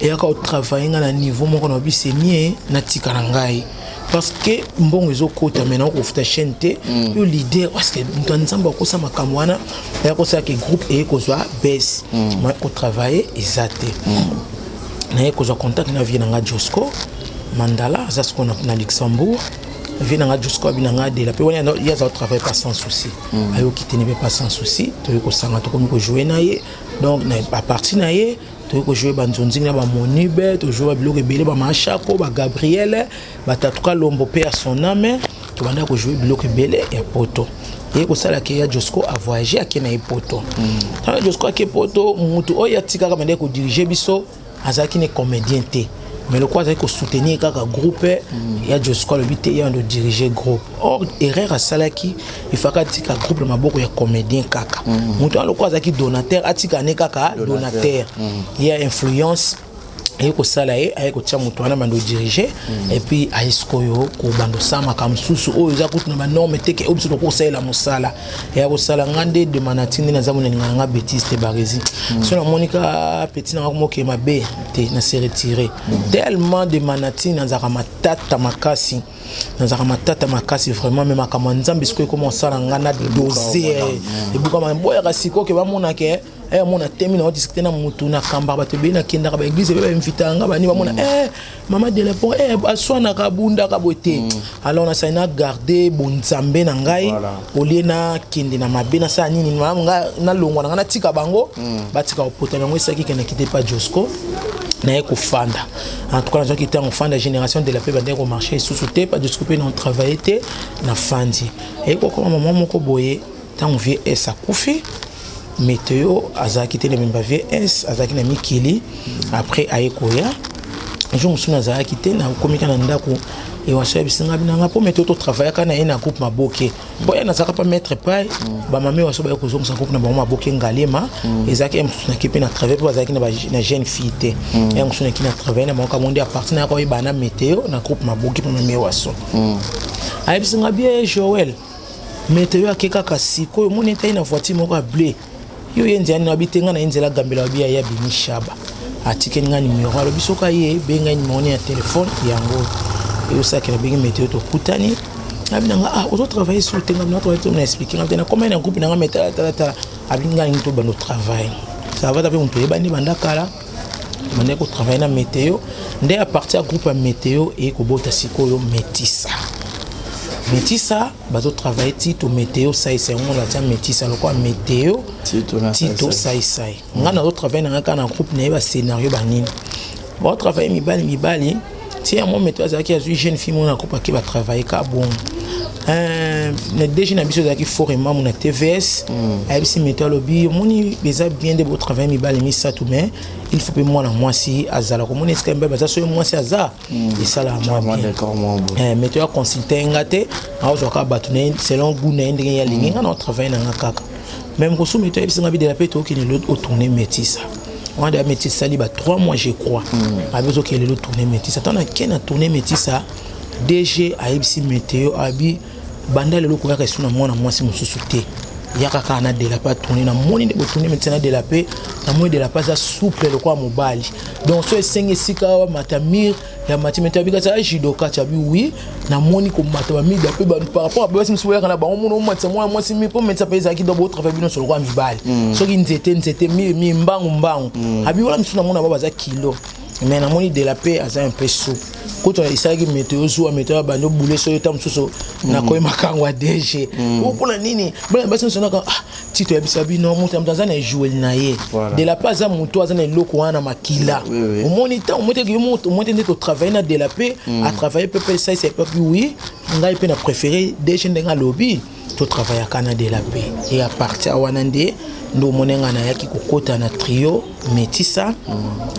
S1: eyaka otravaille nga na niveau moko na biso emie natika na ngai, parce que mbongo ezokota, mai nakofuta chaîne te. Yo leader, parce que moto ya Nzambe akosa makambo wana, eya kosalaka groupe eye kozwa baisse, ma kotravaille eza te. Naye kozwa contact na vie na nga Josco Mandala, aza sikoyo na Luxembourg. Vie na nga Josco abi na nga Adela mpe wana ye aza kotravaille pas sans souci, ayoki te mpe pas sans souci. Toyei kosanga, tokomi kojoue na ye. Donc à partir na ye, toyei kojoue banzonzingi na bamonube, tojoue babiloko ebele, bamashako, bagabriel, batatuka lombo mpe ya son âme. Tobanda kojoue biloko ebele ya poto. Ye kosalaka ya Josco avoyage, ake na ye poto. Ntango Josco ake poto, mutu oyo atikaka bande kodirige biso azalaki ne comédien te, mais lokola azalaki kosoutenir kaka groupe ya Josco, alobi te, ye ando dirige groupe. Or erreur asalaki, ifaka atika groupe na maboko ya comédien kaka. Moto wana lokola azalaki donateur, atika ne kaka donateur. Ye influence aye kosala ye, aye kotia moto wana bando dirige. Et puis aye sikoyo kobanda osala makambo mosusu oyo eza kutu na banorme te, ke oyo biso tokosalela mosala eya kosala. Nga nde dema na ti nde naza monalinga na nga bétise te. Baresi so namoni ka petit nanga moke mabe te, na se retire tellement. Dema na ti nazalaka matata makasi, nazalaka matata makasi vraiment. Mais makambo ya Nzambe sikoyo ekoma osala nga na dose ebukama. Boyaka sikoyo ke bamonake amona temi na odiscute na mutu, nakambaka bato ebele, nakendaka baeglise ebe, bainvitaka nga, bani bamona mama de la pon aswanaka, abundaka boye te. Alors nasali na garde bonzambe na ngai olie nakende na mabe, nasala nini malamu nga nalongwa na ngai, natika bango, batika kopota yango. Esalaki kendaki te pa Josco, naye kofanda. En tout cas nazwaki ntango ofanda, génération de la paix bandeki komarche lisusu te, pa Josco mpe na travaille te. Nafandi, eye kokoma mama moko boye, ntango vie s akufi, Météo azalaki te na memba, vie s azalaki na mikili. Après aye koya jour mosusu, nazalaki te, nakomi kaka na ndako, ewaso yebisi nga binanga mpo Météo totravaillaka na ye na groupe Maboke, mpo ye nazalaka pa Maître Pai. Bamame waso baye kozongisa groupe na bango Maboke Ngalema. Ezalaki ye mosusu naki mpe na travaille, mpo bazalaki na jeune fille te. Ye mosusu naki na travaille na bango kamo nde apartir nayaka oyebana na Météo na groupe Maboke. Mpo mame waso ayebisi nga bien: "Joel, Météo ake kaka sikoyo, omoni ete aye na voiture moko ya bleu. Yo ye nzela nini?" Abi te, nga na ye nzela Gambela. Abi aye, abimi Shaba, atikeli nga numero, alobi soki aye, benga numero ya telefone yango. Eyosalaki nabengi Météo, tokutani. Abi nanga: "Ah, ozotravaille sur te?" Nga na travaille te, na explique nga te, nakoma na groupe nanga, mais tala tala tala. Abi nga ningi tobanda otravaille, ça va. Ta mpe moto oyebani banda kala, tobandaki kotravaille na Météo. Nde à partir ya groupe ya Météo eye kobota sikoyo Métisa. Métisa bazotravaille ti to Météo Saisai, yango batia Métisa lokola Météo Tito Saisai. Nga nazotravaille na nga kaka na groupe na ye, bascénario banini, baotravaille mibali mibali ti yango. Météo azalaki azwi jeune fille moko na groupe, ake batravaille ka bongo. Na DG na biso ezalaki fort emamu na TVS, ayebisi Météo, alobi: "Omoni, eza bien nde botravaille mibali misato, mais il faut mpe mwana mwasi azala. Komona esika mibali baza, soki mwasi aza, esalaka mwa bien." Météo aconsulte nga te, aozwaka bato na ye selon goût na ye, ndenge ye alingi. Nga na otravaille na nga kaka. Mais mokosu Météo ayebisi nga bidela mpe tookende lelo otourne Métisa wana. Deya Métisa esali ba 3 mois, je crois. Abi ozokende lelo tourne Métisa. Ntango nake na tourne Métisa, DG ayebisi Météo, abi: "Banda lelo koyaka esu na mwana mwasi mosusu te, yaka kaka na Dela mpe atourne. Namoni nde botourne Métisa na Dela mpe, namoni Dela mpe aza souple lokola mobali. Donc so esengi esika mata mire ya mati." Météo abi kasi ajudoka ti abi: "Oui, namoni komata bamire mpe par rapport a basi mosusu boyaka na bango, mona omatisa mwana mwasi mire mpo Métisa mpe ezalaki. Donc botravaille bino nyonso lokola mibali, soki nzete nzete, mire mire, mbangu mbangu." Abi wana misusu namona bao baza kilo. Mais namoni de la paix aza un peu souple. Kutu esalaki meteo zuwa meteo ya bandi obule soki ta mosusu nakoyi makango ya DG. Mpona nini bana basi nyonso naka ah, ti toyebisa bino moto ya moto aza na ejoueli na ye. De la paix aza moto aza na eloko wana na makila. Omoni ntango omoni teke yo omoni te nde totravaille na de la paix, atravaille mpe mpe esalisa epapi. Oui, ngai mpe na préféré DG ndenge alobi totravaillaka na de la paix. E à partir wana nde omoni ngai nayaki kokota na trio Métissa.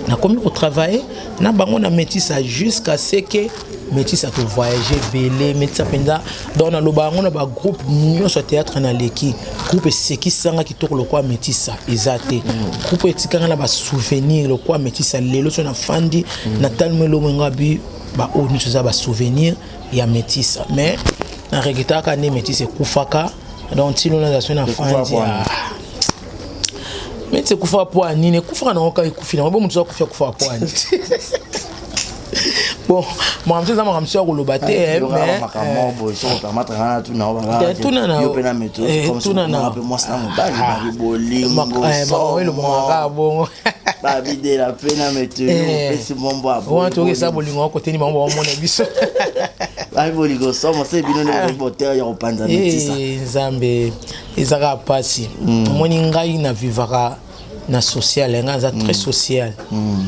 S1: Nakomi kotravaille na bango na Métissa jusqu'à ce que Métissa tovoyage ebele. Métissa mpenza, donc naloba yango na bagroupe nyonso ya théâtre naleki, groupe esekisanga kitoko lokola Métissa eza te. Groupe etikanga na basouvenir lokola Métissa, lelo so nafandi natalimo elongo nga bi baoyo nyonso eza basouvenir ya Métissa. Mais na regretaka nde Métissa ekufaka. Donc ntino naza so nafandi, Métissa ekufaka po ya nini? Ekufaka nango kaka, ekufi nango bo moto so akufi, akufaka po ya nini? Bon, makambo so eza makambo so ya koloba te.
S9: Mwasi na mobali babi bolingo.
S1: Elobamaka bongo.
S9: Babidela mpe na meteo opesi mombo.
S1: Wana toyoki bolingo akoteni bango bamona biso.
S9: Babi bolingo somo se bino nde botere ya kopanza Metisa.
S1: Nzambe, ezaka mpasi. Omoni, ngai na vivaka na social, ngai aza très social.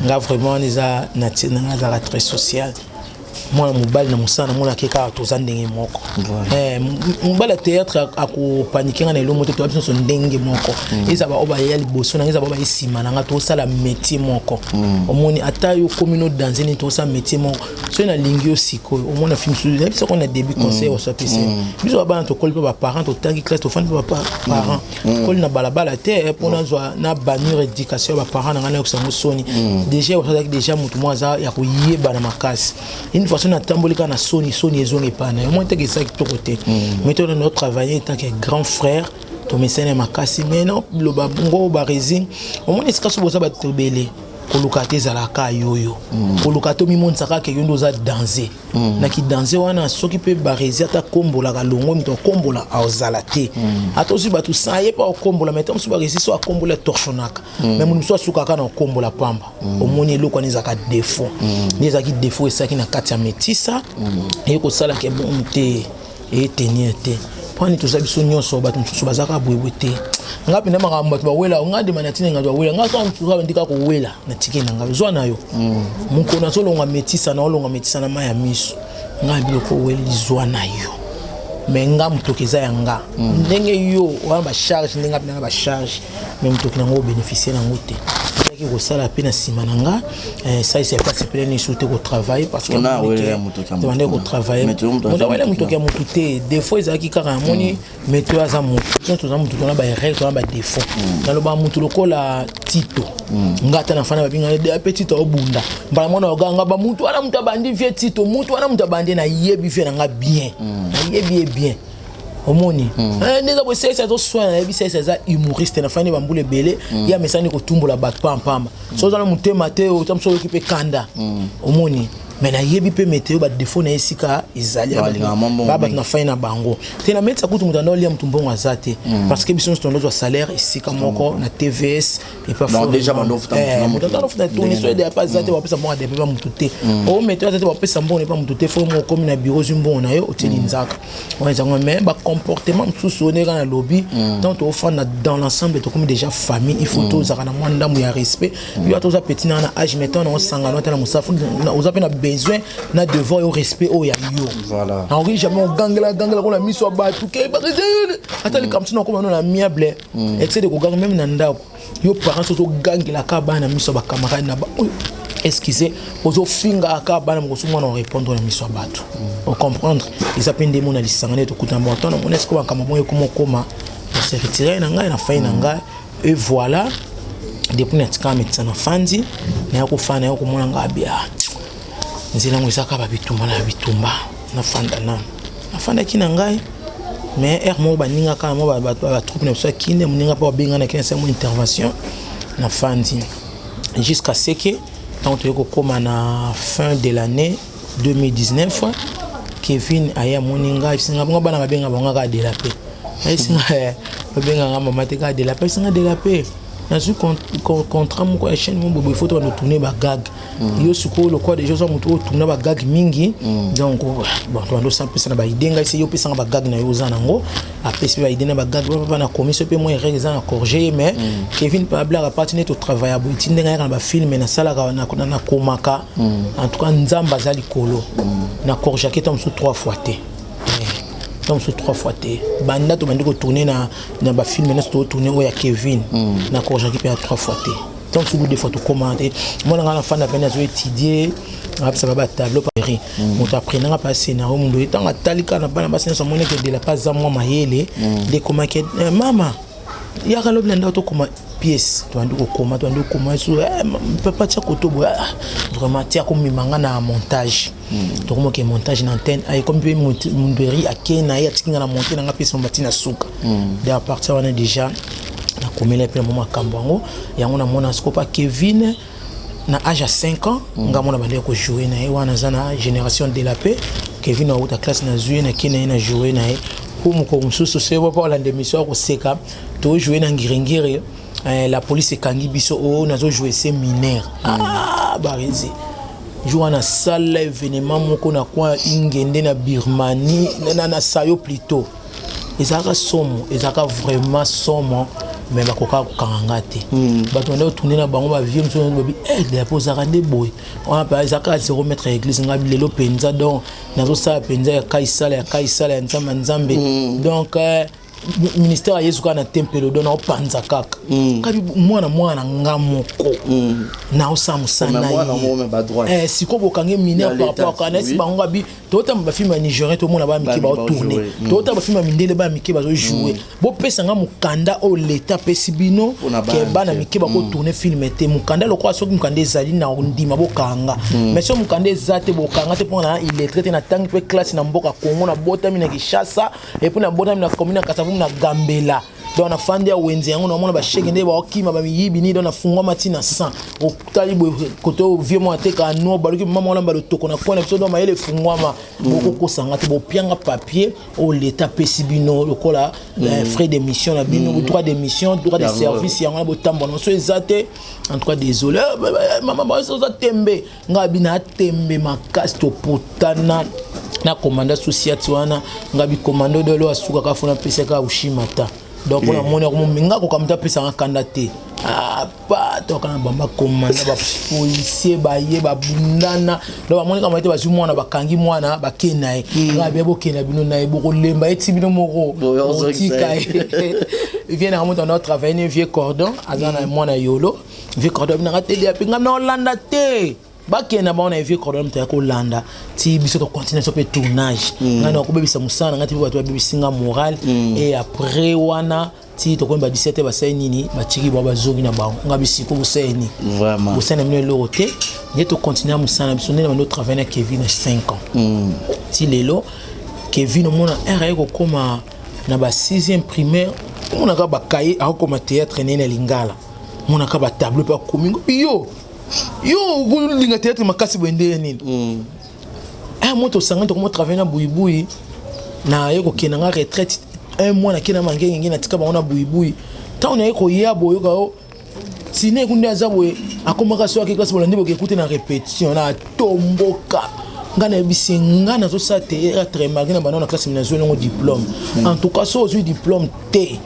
S1: Nga vraiment wana eza nature na ngai, azalaka très social. Mwana mobali na mosala namonaki kaka toza ndenge moko. Mobali ya théâtre akopanike nga na elongo te. Toya biso nyonso ndenge moko. Eza baoyo baya liboso na nga, eza baoyo baye nsima na nga, tosala métier moko. Omoni, ata yo komi no danse nini, tosala métier moko. Soki nalingi yo sikoyo, omona film mosusu nayebi soko na début conseil osapesi biso babana. Tokoli mpe baparent, totangi classe, tofandi mpe baparent, tokoli na balabala te mpo nazwa na bannir éducation ya baparent na ngai, nayokisa yango soni. Déjà azalaki déjà motu moko aza ya koyebana makasi. Une façon natamboli kaka na soni, soni ezonga epai na yo. Omoni teke eza kitoko te. Mais to na travailler en tant que grand frère, tomesani ya makasi. Mais na loba ngo barésine, omoni esika so boza bato ebele, koluka te ezalaka yoyo, koluka te omimonisaka ke yo nde oza danse. Na kidanse wana, soki mpe baresi ata akombolaka longo, moto akombola azala te. Ata ozwi bato san ye mpe akombola, mais ta mosusu baresi so akombola torchonnaka, mais moto mosusu asukaka na okombola pamba. Omoni eloko wana ezalaka défaut nde ezalaki défaut esalaki na kati ya Métisa, eye kosalaka bon te, etenir te. Mpani toza biso nyonso, bato mosusu bazalaka boyeboye te. Nga mpenza makambo bato bawela, nga ndima na ntina nga bawela nga kaka mosusu bandi kaka kowela na tike na ngai, zwa na yo. Mokolo nazolonga Métisa, naolonga Métisa na mai ya miso. Ngai biloko oweli, zwa na yo. Mais nga motoki eza ya nga. Ndenge yo wana bacharge, ndenge mpe nanga bacharge, mais motoki nango obénéficie nango te. Ezalaki kosala mpe na nsima na nga esalisa epasi pele nisu te kotravaille, parce que tobandaki kotravaille. Moto awela motoki ya motu te. Des fois ezalaki kaka namoni meto aza motu, biso toza motu, tona baerreur, tona badéfaut. Naloba motu lokola Tito, nga ata na fana babinga mpe Tito aobunda mbala mwana oganga bamutu wana, moto abandi vie Tito, mutu wana moto abandi. Nayebi vie na nga bien, nayebi ye bien. Omoni nde eza boye, Saisa azoswana, nayebi Saisa aza humoriste na fani bambula ebele. Ye amesani kotumbola bato pampamba. So oza na motema te, ota mosu oyoki mpe kanda. Omoni, mais nayebi mpe meteo badéfaut na ye esika ezali.
S9: Balingaka mwa mbongo
S1: bato
S9: mingi.
S1: Na fai na bango te. Na metisa kutu moto anda olia motu mbongo aza te, parce que biso nyonso tondozwa salaire esika moko na TVS.
S9: Donc déjà bando ofuta motu na motu.
S1: Motu toni so ede apa aza te, bapesa mbongo adepe pa motu te. O meteo aza te, bapesa mbongo epa motu te. Fo mo okomi na bureau, ozwi mbongo na yo, otieli nzaka wana ezango. Mais bacomportement mosusu oyo ndenge kaka nalobi, tant toofanda dans l'ensemble, tokomi déjà famille, il faut tozalaka na mwa ndambo ya respect. Yo ata oza petit na na âge, mais tant na osangana ata na mosala, oza mpe na besoin na devoir yo respect oyo ya yo. Nakoki jamais ogangela gangela kona miso ya bato ke ata likambo so nakoma no na amiable, excès de koganga. Même na ndako, yo parent so ozogangelaka bana miso ya bacamarade na ba oyo, excuse, ozofingaka bana mokoso, mwana orépondre na miso ya bato, ocomprendre. Eza mpe ndemo na lisanga nde tokutana bon ntango namoni esiko makambo bongo ekoma okoma na se retire na ngai na fai na ngai. Et voilà, depuis natikaka médecin, na fandi naya kofanda, naya komona ngai abia nzela yango eza kaka babitumba na bitumba. Nafanda nano, nafandaki na ngai, mais heure moko baninga kaka mo batroupe na biso ya kinde, moninga mpe babenganaki na sango intervention. Nafandi jusqu'à ce que ntango toyei kokóma na fin de l'année 2019, Kevin aye amoni ngai, ayebisinga bongo bana babenga bango kaka de la paix. Ayebisinga, babenganga mama te, kaka de la paix. Ayebisinga de la paix. Nazwi contrat moko ya chaîne moko boye, faut tobanda tourner bagag. Yo sikoyo lokola déjà oza moto oyo tourna bagag mingi, donc bon, tobanda osapesa na baidée. Ngai se yo opesanga bagag na yo, oza nango, apesi mpe baidée na bagag papa na komi so mpe mwa erreur eza na corriger. Mais Kevin Pablar, apart nde totravailla boye, ti ndenge ayaka na bafilm nasalaka, nakomaka. En tout cas, Nzambe aza likolo, na corrigeaki ta mosusu trois fois te, ta mosusu trois fois te. Banda tobandi kotourner na bafilm nyonso totourner oyo ya Kevin, na corrigeaki mpe ya trois fois te, ta mosusu deux fois. Tokóma te, mwana ngai nafanda pene, azo étudier, apesaka batableau pari. Moto aprenanga mpe scénario mundu, ntango atali kaka na bana basi nyonso, amoni eke dela mpe aza mwa mayele nde ekomaki: "Mama, yaka lobi na ndako, tokoma pièce." Tobandi kokoma, tobandi kokoma so: "Papa, tia koto boye." Vraiment, tia komema nga na montage. Tokomoke montage na antenne, ayekomi mpe mundweri ake na ye, atiki nga na monte nanga pièce mo bati na suka. De à partir wana déjà nakomela mpe na mwa makambo yango. Yango namona sikoyo pa Kevin na âge ya 5 ans, nga mona bandeki kojouer na ye wana, aza na Génération de la Paix. Kevin auta classe, nazwi ye, nake na ye, na joue na ye. Po mokolo mosusu soki papa olanda émission ya koseka, tojoue na Ngiringiri, la police ekangi biso oyo nazojoue se mineur. Ah, Barezi, jour wana asala événement moko na coin Ingende na Birmanie, na Sayo plutôt, ezalaka somo, ezalaka vraiment somo, mais bakokaka kokanga nga te. Bato banda kotourner na bango, bavieux mosusu babi deapo ozalaka nde boye wana mpe ezalaka 0 mètre ya église. Nga lelo mpenza, donc nazosala mpenza ya kaisala, ya kaisala, ya Nzambe ya Nzambe. Donc ministère ya Yesu kaka na tempelo, donc naopanza kaka kabi mwana mwana nga moko naosala mosala na ye. Sikoyo bokange mineur par rapport kaka nayesi bango abi totamba bafilm ya Nigérien, tomona baya mike baotourner, totala bafilm ya mindele, baya mike bazojouer. Bopesanga mokanda oyo leta apesi bino ke bana mike bakotourner film te. Mokanda lokola soki mokanda ezali na ndima, bokanga. Mais soki mokanda eza te, bokanga te, mpona na illettré te. Natangi mpe classe na mboka Congo, nabotami na Kinshasa et puis nabotami na commune ya Kasavubu na Gambela. Donc nafandi ya wenze yango, namona bashege nde baokima bamiyibi nini. Donc nafungwama ntina 100 otali boye kote vieux mo ateka no baluki mama olamba lotoko na kwana biso. Donc mayele efungwama, bokokosanga te. Bopianga papier oyo leta apesi bino lokola frais d'émission na bino, droit d'émission, droit de service, yango na botambola. So eza te, en tout cas désolé. Mama, oza tembe, ngai bina atembe makasi. Topotana na komanda sociati wana, ngai bikomanda dolo asukaka fona apesaka ushima ta. Donc mpona moni akomominga koka moto apesanga kanda te. Pa toka na bamba komanda, bapolicier baye, babundana. Donc bamoni kama ete bazwi mwana, bakangi mwana, bakei na ye. Ngai bia bokende bino na ye, bokolemba ye ti bino moko otika ye. Vieux nanga moto anda travaille ne, vieux Cordon, aza na mwana yolo. Vieux Cordon binanga te, api ngai na olanda te, bakende bango na vieux Cordon. Moto ya kolanda ti biso tocontinue so mpe tournage. Ngai na kobebisa mosala na ngai te, mpe bato babebisi nga moral. Et après wana ti tokomi ba 17, basali nini? Batiki bango, bazongi na bango. Nga bisiko bosali nini? Bosali na bino eloko te. Nde tocontinue mosala na biso, nde na bando travaille na Kevin na 5 ans ti lelo. Kevin omona ere aye kokóma na ba 6e primaire, omonaka bakaye, akokoma théâtre nene na lingala, omonaka batableau mpe akomi ngo. Yo yo olinga théâtre makasi boye nde nini? Mo tosangani, tokomo travaille na Buyibuyi. Naye kokende nga retraite un mois, nakende na Mangengenge, natika bango na Buyibuyi. Ntango naye koya boyoka o sine eku nde aza boye, akomaka so ake classe, bolandi boke ekute na répétition na atomboka. Nga nayebisi, nga nazosala théâtre malgré na banda na classe, nazwi nango diplôme. En tout cas, so ozwi diplôme te,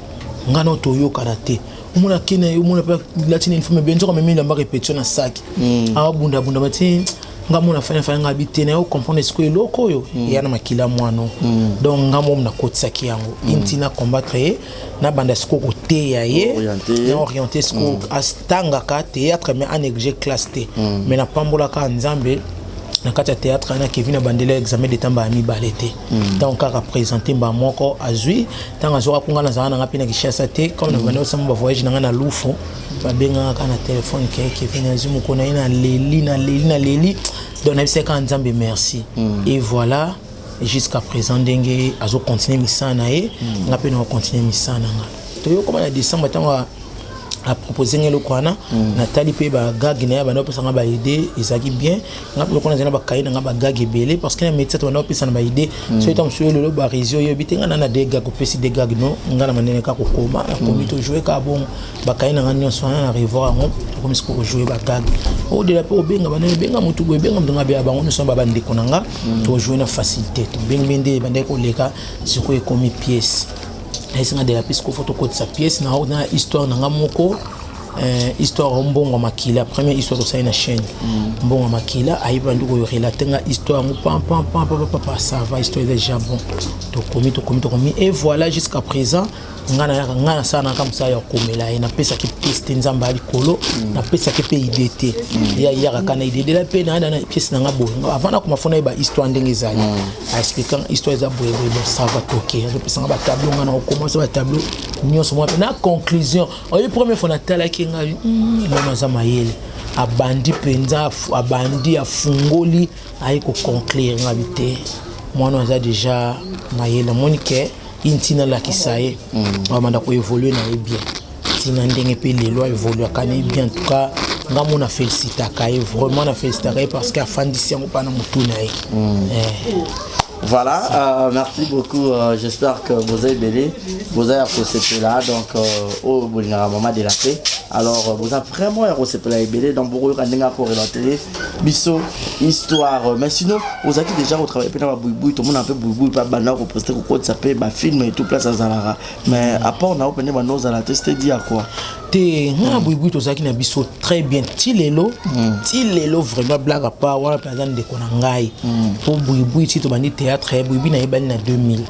S1: nga na toyokana te. Omona kene, omona mpe lati na uniforme bien, nzoka amemi elamba répétition na saki, awabundabunda bati. Nga mona fani fani, nga bi te, na yo comprendre sikoyo eloko oyo eya na makila mwana. Donc nga mo nakotisaki yango inti na combattre ye, nabanda sikoyo koteya ye, na orienté sikoyo atangaka théâtre, mais anéglige classe te. Mais napambolaka Nzambe na kati ya théâtre wana, Kevin abandela examen d'état mbala mibale te. Ntango kaka présente mbala moko, azwi. Ntango azwaka mpo nga nazala nanga mpe na Kinshasa te, comme na banda osama bavoyage na nga na Lufu, babengaka kaka na telefone ke Kevin azwi. Mokolo na ye, naleli, naleli, naleli. Donc nayebisaki kaka Nzambe merci. Et voilà, jusqu'à présent ndenge azocontinue misala na ye, nga mpe na kocontinue misala na nga. Toyokoma na décembre, ntango Apropose nga eloko wana, natali mpe bagag na ye, banda opesa nga baidée, ezalaki bien. Nga mpe lokola nazali na bakaye na nga, bagag ebele, parce que na métier to banda opesa na baidée. Soki ta mosusu oyo lelo baresi oyebi te, nga na na de gag, opesi de gag, no nga na manene kaka kokoma, nakomi, tojoue kaka bongo. Bakaye na nga nyonso wana na revoir yango, tokomi sikoyo kojoue bagag odela mpe obenga bana, ebenga motu boye, ebenga motu, nga beya bango nyonso ba bandeko na nga, tojoue na facilité, tobengi mpe nde ebandaki koleka. Sikoyo ekomi pièce, nayesinga de la pièce kofo tokotisa pièce na histoire na nga moko, histoire Mbongo Makila, première histoire tosali na chaîne. Mbongo Makila ayebi bandi korelate nga histoire yango pam pam pam pam pam pam, ça va, histoire eza déjà bon. Tokomi, tokomi, tokomi et voilà, jusqu'à présent nga nayaka, nga nasalaka mosala ya komela ye, napesaki pièce te, Nzambe ya likolo, napesaki mpe idée te, ye ayaka kaka na idée dela mpe na na pièce na nga boye. Avant nakoma, fo nayeba histoire ndenge ezali, aexplika histoire eza boye boye. Bon, ça va, toke, azopesanga batableau, nga na okoma so batableau nyonso mwa mpe na conclusion. Oyebi, première fois natalaki ngai, mwana aza mayele, abandi mpenza, abandi, afungoli, aye koconclure, ngabi te, mwana aza déjà mayele. Namoni ke ye ntina alakisa ye, abanda koévolue na ye bien, ntina ndenge mpe lelo aévoluaka na ye bien. En tout cas nga mo na félicitaka ye vraiment, na félicitaka ye parce que afandisi yango mpa na motu na ye.
S9: Voilà, merci beaucoup. J'espère que vous avez belé, vous avez là. Donc, oh, maman de la paix. Alors, vous avez vraiment ebele. Donc, vous avez relater biso histoire. Mais sinon, vous avez déjà retravaillé dans la boui tout le monde un peu boui pas banal représenter quoi ça peut ba film et tout place à Zalara. Mais à part on a opené nos à la test dit à quoi?
S1: Te, nga na buibui tozalaki na biso très bien ti lelo, ti lelo vraiment. Blague à part wana mpenza, ndeko na ngai, mpo buibui ti tobandi théâtre, buibui nayebani na 2000,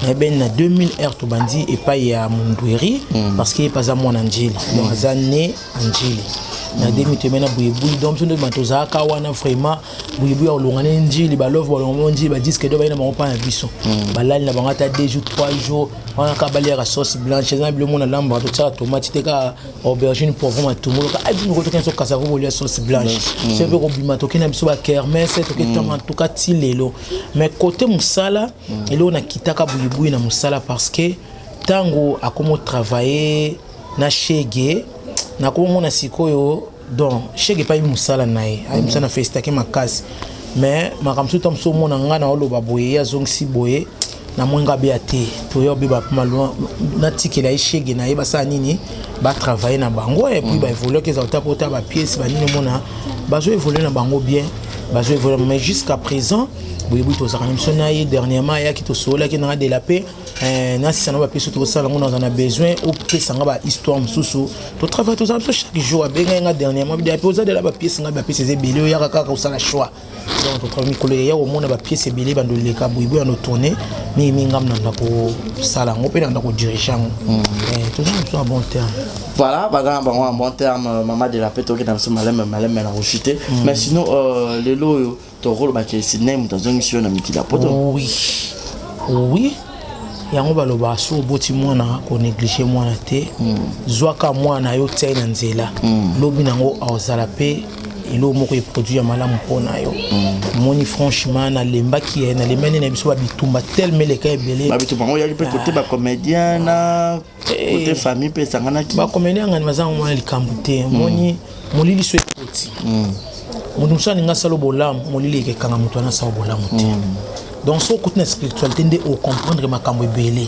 S1: nayebani na 2000 heure tobandi epai ya Mundweri, parce que ye mpe aza mwana Njili, donc aza né Anjili. Na 2000 toyebani na buibui, donc biso nde tozalaka wana vraiment. Buibui alonga ne Njili, balove balonga mo Njili, badisque do baye na bango mpa na biso, balali na bango ata 2 jours, 3 jours wana, kaka baliaka sauce blanche, eza na bilo mona lambaka, totiaka tomate te, kaka aubergine, poivron, matungulu, kaka bino tokende so kasavo, bolia sauce blanche. So mpe kobima, tokende na biso bakermesse, toketanga tuka ti lelo. Mais côté mosala, eloko nakitaka buibui na mosala, parce que ntango akomi otravaille na Shege, nakomomona sikoyo, donc Shege epai mosala na ye, ayi mosala na félicitaki makasi. Mais makambo mosusu, ta mosusu omona ngai na oloba boye, ye azongisi boye, namoni nga beya te, toya obeba malwa, natikela ye Shege na ye, basala nini, batravaille na bango et puis baévolue, eza ota po ota bapièce banini, omona bazo évolue na bango bien, bazo évolue. Mais jusqu'à présent boyebi tozalaka na biso na ye. Dernièrement ayaki, tosololaki nanga de la paix, nasisa na bapièce tokosala yango, naza na besoin opesanga bahistoire mosusu, totravaille, tozala biso chaque jour. Abengai nga dernièrement mpe oza dela bapièce, nga bapièce eza ebele, oyaka kaka kosala choix. Donc totravaille, mikolo eya komona bapièce ebele bando eleka boyebi ya tourne mingimingi, ngam nanda kosala yango mpe nanda kodirige yango. Toza na biso na bon terme.
S9: Voilà, baza na bango en bon terme. Mama de la paix, tokenda biso maleme maleme na kochute. Mais sinon, lelo oyo tokolobaki Sidney moto azongisi yo na mikili ya Poto?
S1: Oui, yango balobaka so oboti mwana, konéglige mwana te. Zwaka mwana yo, tia ye na nzela, lobi nango azala mpe eloko moko eproduit ya malamu mpo na yo. Omoni, franchement nalembaki ye, nalembani na biso babitumba telema eleka ebele.
S9: Babitumba yango oyaki mpe kote bacomédien na kote famille mpe esanganaki.
S1: Bacomédien ngani baza mwana likambo te. Omoni, molili so ekoti, moto mosusu alingi asala bolamu, molili ekekanga moto wana asala bolamu te. Donc so okoti na spiritualité nde ocomprendre makambo ebele.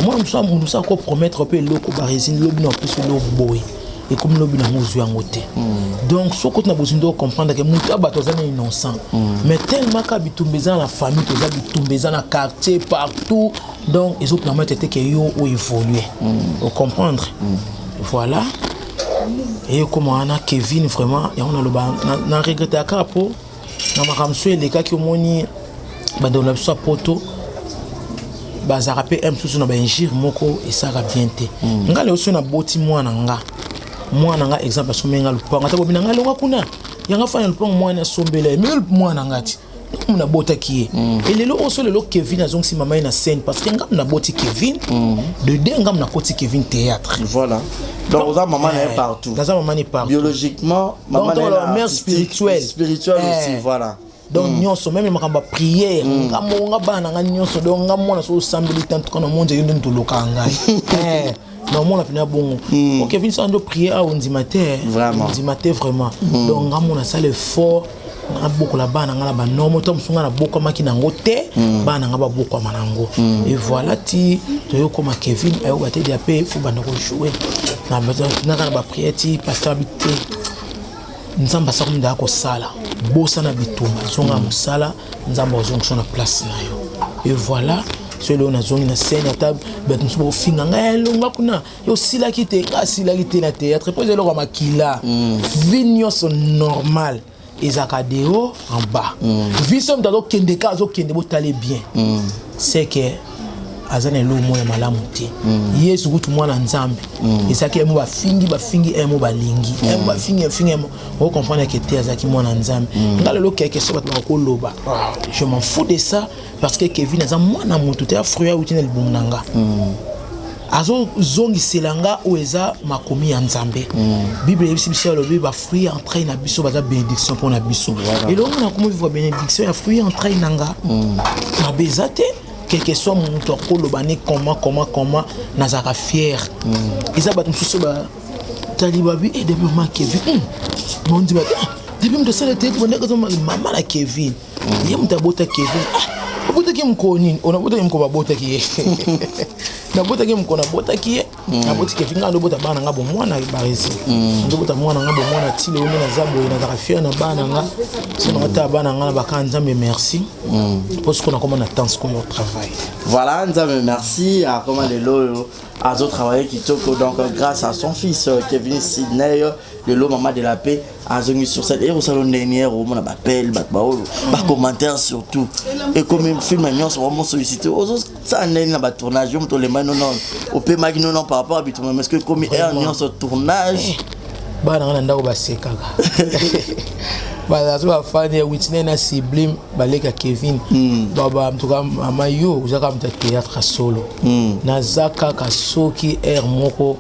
S1: Omona mosu, moto mosusu akopromettre mpe eloko barésine, lobi na opesi eloko boye, ekomi lobi nango ozwi yango te. Donc so okoti na bozwi nde ocomprendre ke moto ya bato aza na innocent, mais tellement ka bitumba eza na famille, toza bitumba eza na quartier partout, donc ezopermettre te ke yo oévolue, ocomprendre. Voilà, eyekoma wana Kevin, vraiment yango naloba na regrete kaka mpo na makambo so elekaki. Omoni, bandeko na biso ya Poto bazalaka mpe mosusu na bainjure moko esalaka bien te. Nga lelo so naboti mwana nga, mwana nga exemple asombi nga lupango, ata bobi na nga elonga kuna yanga fana lupango, mwana asombela ye, mais mwana nga ti ngamu nabotaki ye. Elelo oyo so lelo Kevin azongisi mama ye na scène, parce que ngamu naboti Kevin de deux, ngamu nakoti Kevin théâtre.
S9: Voilà, donc oza mama na ye partout.
S1: Naza mama na ye partout.
S9: Biologiquement mama na ye,
S1: na mère spirituelle.
S9: Spirituelle aussi, voilà.
S1: Donc nyonso, même makambo ya prière, nga moko, nga bana na nga nyonso. Donc nga mwana so osambeli te, en tout cas na monza yo nde tolokaka ngai. Naomona mpena bongo. Ok, Kevin, so ando prier awa, ondima te.
S9: Vraiment.
S1: Ondima te vraiment. Donc nga mona asala effort, nabokola bana nga na banorme to mosu nga nabokwamaki nango te, bana nga babokwama nango. Et voilà, ti toyokoma Kevin ayoka te dia mpe fo banda kojouer naka na baprière ti pasteur abi te, Nzambe asako ndaka kosala, bosana bitumba, zonga mosala, Nzambe azongisa na place na yo. Et voilà, so eloko nazongi na scène, ata bato mosusu bakofinga ngai, elonga kuna, yo osilaki te. Nga asilaki te na théâtre mpo eza eloko ya makila. Vie nyonso normal ezalaka de haut en bas. Vie so moto azokende ka azokende, botale bien, c'est que aza na eloko moko ya malamu te. Yesu kutu mwana Nzambe, ezalaki emo bafingi bafingi, emo balingi, emo bafingi bafingi, emo ocomprendre ke te, azalaki mwana Nzambe. Nga lelo quelque so bato bakoloba, je m'en fous de ça, parce que Kevin aza mwana motu te, afruit awuti na libumu na nga, azozongisela nga oyo eza makomi ya Nzambe. Bible eyebisi biso, alobi bafruit ya entraille na biso baza bénédiction mpo na biso. Elongo na komo vivre bénédiction ya fruit ya entraille na nga, mabe eza te. Quelque soit moto akoloba ne comment comment comment, nazalaka fier. Eza bato mosusu batali babi e depuis mama Kevin bondi ba depuis moto asala te, bandeko mama na Kevin, ye moto abota Kevin. Ah, abotaki mokolo nini? Onabotaki mokolo babotaki ye, nabotaki mokolo nabotaki ye, naboti Kevin. Ngai ndobota bana nga bomwana, Baresi ndobota mwana nga bomwana ti lelo nde naza boye. Nazalaka fier na bana nga. So nanga tala bana nga na baka Nzambe merci, mpo sikoyo nakoma na temps sikoyo travail.
S9: Voilà, Nzambe merci, akoma lelo oyo azotravaille kitoko. Donc grâce à son fils Kevin Sydney, lelo Mama de la Paix azongi sur scène. Ekosala ndenge omona bapele bato baoyo bacommentaire, surtout ekomi film nyonso vraiment sollicité, ozosala ndenge na batournage, yo moto olembai nono, opemaki nono par rapport à bitumba, mais ce que ekomi heure nyonso tournage?
S1: Bana nga na ndako basekaka, baza bafani ya Witney na Sublime, baleka Kevin baba. Ntuka mama, yo oza kaka moto ya théâtre solo. Naza kaka soki heure moko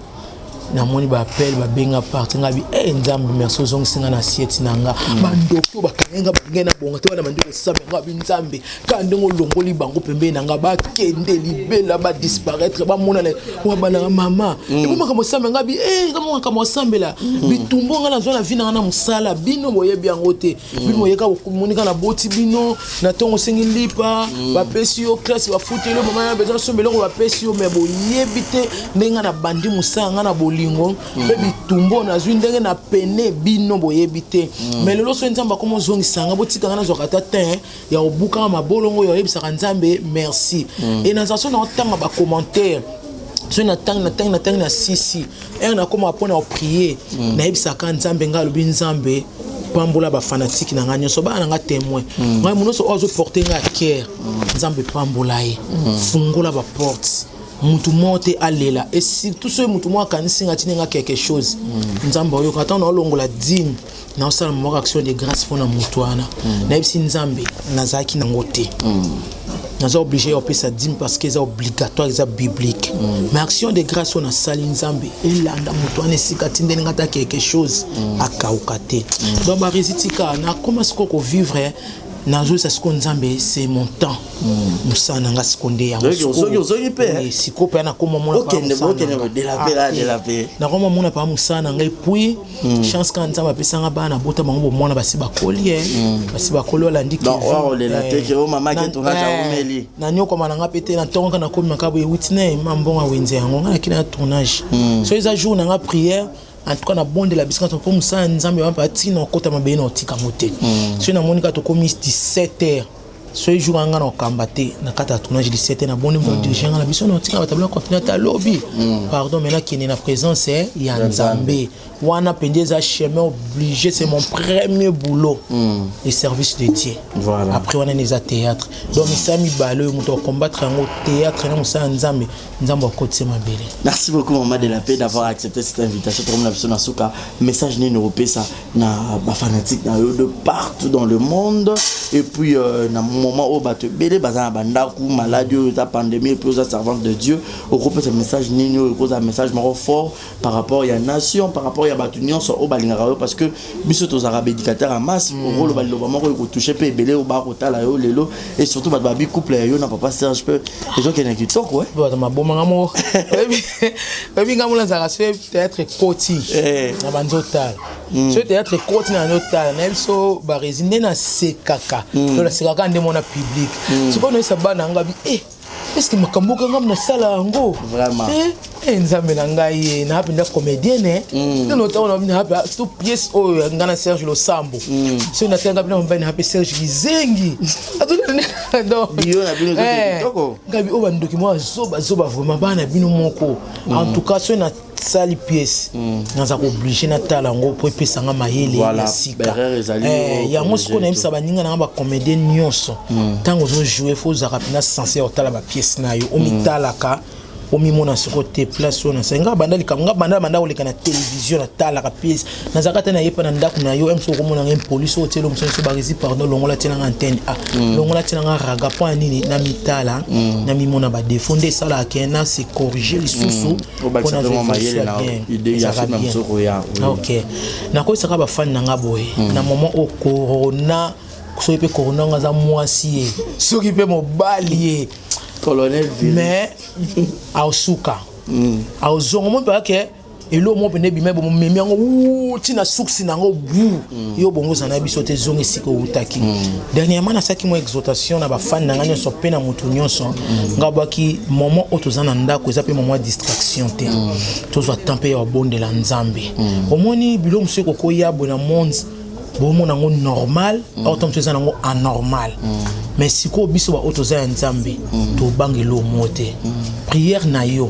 S1: namoni baappel, babenga parti, nga bi e Nzambe merci, ozongisi nga na assiette na nga. Bandoki oyo bakangai nga bangai na bonga te wana, bandi kosamba nga bi Nzambe kaka ndenge olongoli bango pembeni na nga, bakende libela, badisparaître, bamonana wa bananga. Mama ebo makambo osambela nga bi e kama makambo osambela bitumbo nga nazwa na vie na nga na mosala, bino boyebi yango te. Bino boyeka monika naboti bino na ntongo, osengi lipa, bapesi yo classe, bafuteli yo, mama ya besoin asomba eloko, bapesi yo, mais boyebi te ndenge nga nabandi mosala nga na bolingo mpe bitumbo nazwi ndenge na pene, bino boyebi te. Mais lelo soki Nzambe akoma ozongisa nga, botika nga nazwaka ata te ya kobukaka mabolongo oyo oyebisaka Nzambe merci. E nazala so na otanga bacommentaire, soki natangi natangi natangi na sisi ere nakóma mpona koprier, nayebisaka Nzambe, ngai alobi Nzambe pambola bafanatike na ngai nyonso, bana na ngai témoin, ngai mo nyonso oyo azoporte ngai à cœur, Nzambe pambola ye, fungola baporte, mutu moko te alela. Et surtout soki mutu moko akanisi nga, atindi nga quelque chose, Nzambe oyoka. Ntango naolongola dîme, naosala moko action de grâce mpona motu wana, nayebisi Nzambe nazalaki nango te, naza obligé ya kopesa dîme parce que eza obligatoire, eza biblique, mais action de grâce oyo nasali, Nzambe elanda moto wana esika atindeli nga ata quelque chose, akauka te. Donc Baresi, tika nakoma sikoyo kovivre, nazoyesa sikoyo Nzambe, c'est mon temps, mosala na nga sikoyo nde yango.
S9: Soki ozongi mpe.
S1: Sikoyo mpe nakoma mona.
S9: Okende, okende de la paix la de la paix.
S1: Nakoma mona paa mosala na ngai. Puis chance kaka Nzambe apesanga bana, bota bango bomwana, basi bakoli ye, basi bakoli, olandi.
S9: Olela te ke o mama ke tournage aumeli.
S1: Nanyokoma na nga mpe te. Na ntongo kaka nakomi makabo ewuti na ma mbongo awenze yango, ngai nakei na tournage. So eza jour na nga prière, en tout cas nabondela bisika mpo mosala ya Nzambe wana atina okota mabele na otika yango te. Soki namoni kaka tokomi 17 heures, soki jour anga na okamba te na kati ya tournage 17 heures, nabondi moto dirige nga na biso na otika batabla, continue ata lobi, pardon, mais nakende na présence ya Nzambe wana mpenza, eza chemin obligé. C'est mon premier boulot, le service de Dieu.
S9: Voilà.
S1: Après wana eza théâtre. Donc misala mibale oyo moto acombattre yango, théâtre na mosala ya Nzambe, Nzambe akotise mabele.
S9: Merci beaucoup, Maman de la Paix, d'avoir accepté cette invitation. Pour na biso na suka, message nini opesa na ba fanatique na yo de partout dans le monde? Et puis euh, na moment oyo bato ebele baza na bandako, maladie oyo eza pandémie, et puis oza servante de Dieu, okopesa message nini oyo ekozala message moko fort par rapport ya nation, par rapport ya bato nyonso oyo balingaka yo, parce que biso tozalaka baéducateur ya masse? Okoloba liloba moko ekotouche mpe ebele oyo bakotala yo lelo, et surtout bato babi couple ya yo na papa Serge mpe ezokende kitoko.
S1: Bato mabomanga moko, oyebi nga mona azalaka so théâtre ekoti na banzotala, so théâtre ekoti na banzotala, nayebi so baresi nde nasekaka to nasekaka nde mona public. Sikoyo nayebisa bana nga bi eh, est-ce que makambo okanga nasala yango?
S9: Vraiment.
S1: Eh, Nzambe na ngai ye naa mpenza comédienne nde notango na surtout pièce oyo ngai na Serge Losambo, soki natanga bino mobali na mpe Serge Kizengi.
S9: Bio na bino ezokende kitoko.
S1: Ngabi oyo bandoki moko azobazoba vraiment, bana na bino moko. En tout cas, soki nasali pièce, naza kooblige natala yango mpo epesanga mayele ya sika.
S9: Ba-erreur ezali oyo
S1: Yango sikoyo
S9: corriger.
S1: Nayebisa baninga nanga bacomédien nyonso, ntango ozojoue, fo ozalaka mpena sense ya kotala bapièce na yo, omitalaka, omimona sikoyo te place oyo nasali. Nga banda likambo, nga banda koleka na télévision, natalaka pièce, nazalaka te nayepa na ndako na yo mso okomona ngai polise oyo tielo moso nyonso baresi pardon, longola tie nanga antenne a, longola tie nanga raga. Mpo ya nini? Namitala, namimona badéfaut nde esalaka ke na se corrige lisusu.
S9: Obakisa
S1: mpo
S9: mpe mwa mayele na
S1: bien.
S9: idée ya
S1: Ezalaka
S9: film
S1: bien.
S9: mosusu koya, oui.
S1: Ok, nakoyesaka bafani na nga boye: na moment oyo corona, soki mpe corona ngo aza mwasi ye, soki mpe mobali ye,
S9: Colonel Virus.
S1: Mais aosuka aozonga mo mpaka ke eloko moko pene ebima bomemi yango ntina suksi na yango bu yo bongo ozala na biso te, zonga esika owutaki. Dernièrement nasalaki mwa exhortation na bafani na ngai nyonso mpe na motu nyonso. Nga bwaki moment oyo toza na ndako eza mpe moment ya distraction te, tozwa temps mpe ya kobondela Nzambe. Omoni biloko mosusu ekokoya boye na monde, bomona yango normal, or to mosusu eza nango anormal. Mais sikoyo biso baoyo toza ya Nzambe, tobanga eloko moko te. Prière na yo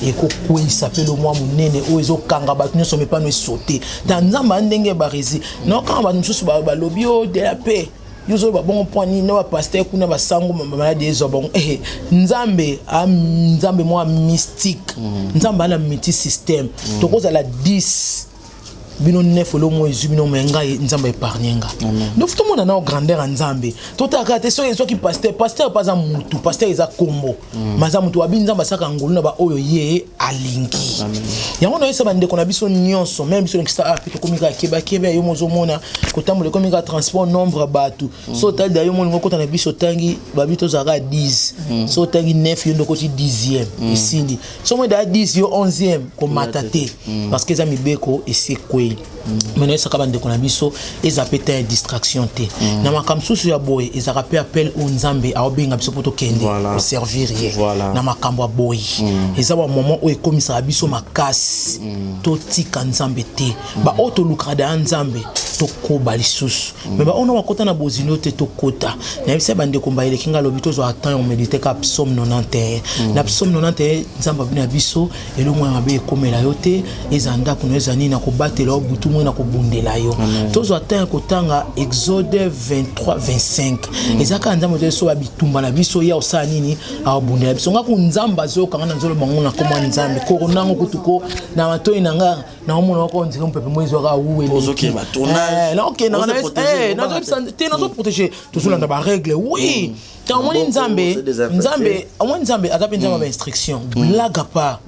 S1: ekokweyisa mpe lo mwa monene oyo ezokanga bato nyonso mepano esote ta Nzambe. Ndenge baresi naokanga bato mosusu balobi o de la paix, yo ozoyoba bongo mpo nini na bapasteur kuna basango maladie ezwa bango? Eh, Nzambe, Nzambe mwa mystique, Nzambe ana multi système. Tokozala 10, bino 9, elo mo ezwi bino, me ngai Nzambe épargne nga. Donc tomona nao grandeur ya Nzambe. Totalaka te soki ezwaki pasteur. Pasteur mpe aza mutu, pasteur eza kombo, ma aza mutu. Abi Nzambe asaka ngolu na baoyo ye alingi. Yango nayesa bandeko na biso nyonso, même biso lekisa ah, mpe tokomi kaka kebakeba. Yo mozomona kotambola ekomi kaka transport, nombre ya bato. So otali da yo molingo okota na biso, otangi babi tozalaka 10, so otangi 9, yo nde okoti 10e, esili. So moi daa 10, yo 11e, komata te, parce que eza mibeko esi ekweli. Mais nayesaka bandeko na biso, eza mpe temps ya distraction te. Na makambo mosusu ya boye ezalaka mpe appel oyo Nzambe aobenga biso mpo tokende koservir ye. Na makambo ya boye eza bamoment oyo ekomisaka biso makasi. Totika Nzambe te. Baoyo tolukaka daya Nzambe, tokoba lisusu. Mais baoyo na bakota na bozindo te, tokota. Nayebisa bandeko mbayeleki nga alobi tozwaka temps ya komédite ka psaume 91. Na psaume 91, Nzambe abi na biso: elongo ya mabe ekomela yo te, eza ndako na yo, eza nini, na kobatela yo butu moi, na kobundela yo. Tozwa temps ya kotanga Exode 23 25. Eza kaka Nzambe te so babitumba na biso, ye osala nini? Akobundela biso. Nga ku Nzambe azokanga na nzolo bango na komwa Nzambe koronango kutu ko na matoi na nga naomona wako ondire mopepe mo ezwaka.
S9: Ozokende ba tournage.
S1: Wueleki te, nazoprotege, tozolanda barègle, oui. Ntango omoni Nzambe, Nzambe omoni Nzambe aza mpe Nzambe ya bainstruction. Blague à part,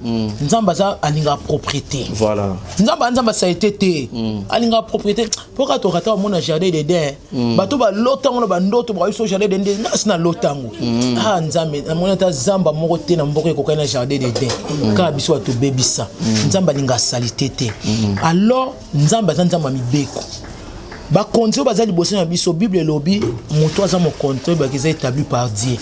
S1: Nzambe aza alingaka propriété. Nzambe aza Nzambe asali te te, alingaka propriété. Mpo kaka tokata bamona jardin d'Eden, bato balotango na bandoto bakoyi so jardin d'Eden nasi na lotango. Ah Nzambe, namoni ata zamba moko te na mboka ekokani na jardin d'Eden, kaka biso bato tobebisa. Nzambe alingaka saleté te. Alors Nzambe aza Nzambe ya mibeko. Bakonzi oyo baza liboso na biso, Bible elobi moto aza mokonzi oyebaki eza établi par Dieu.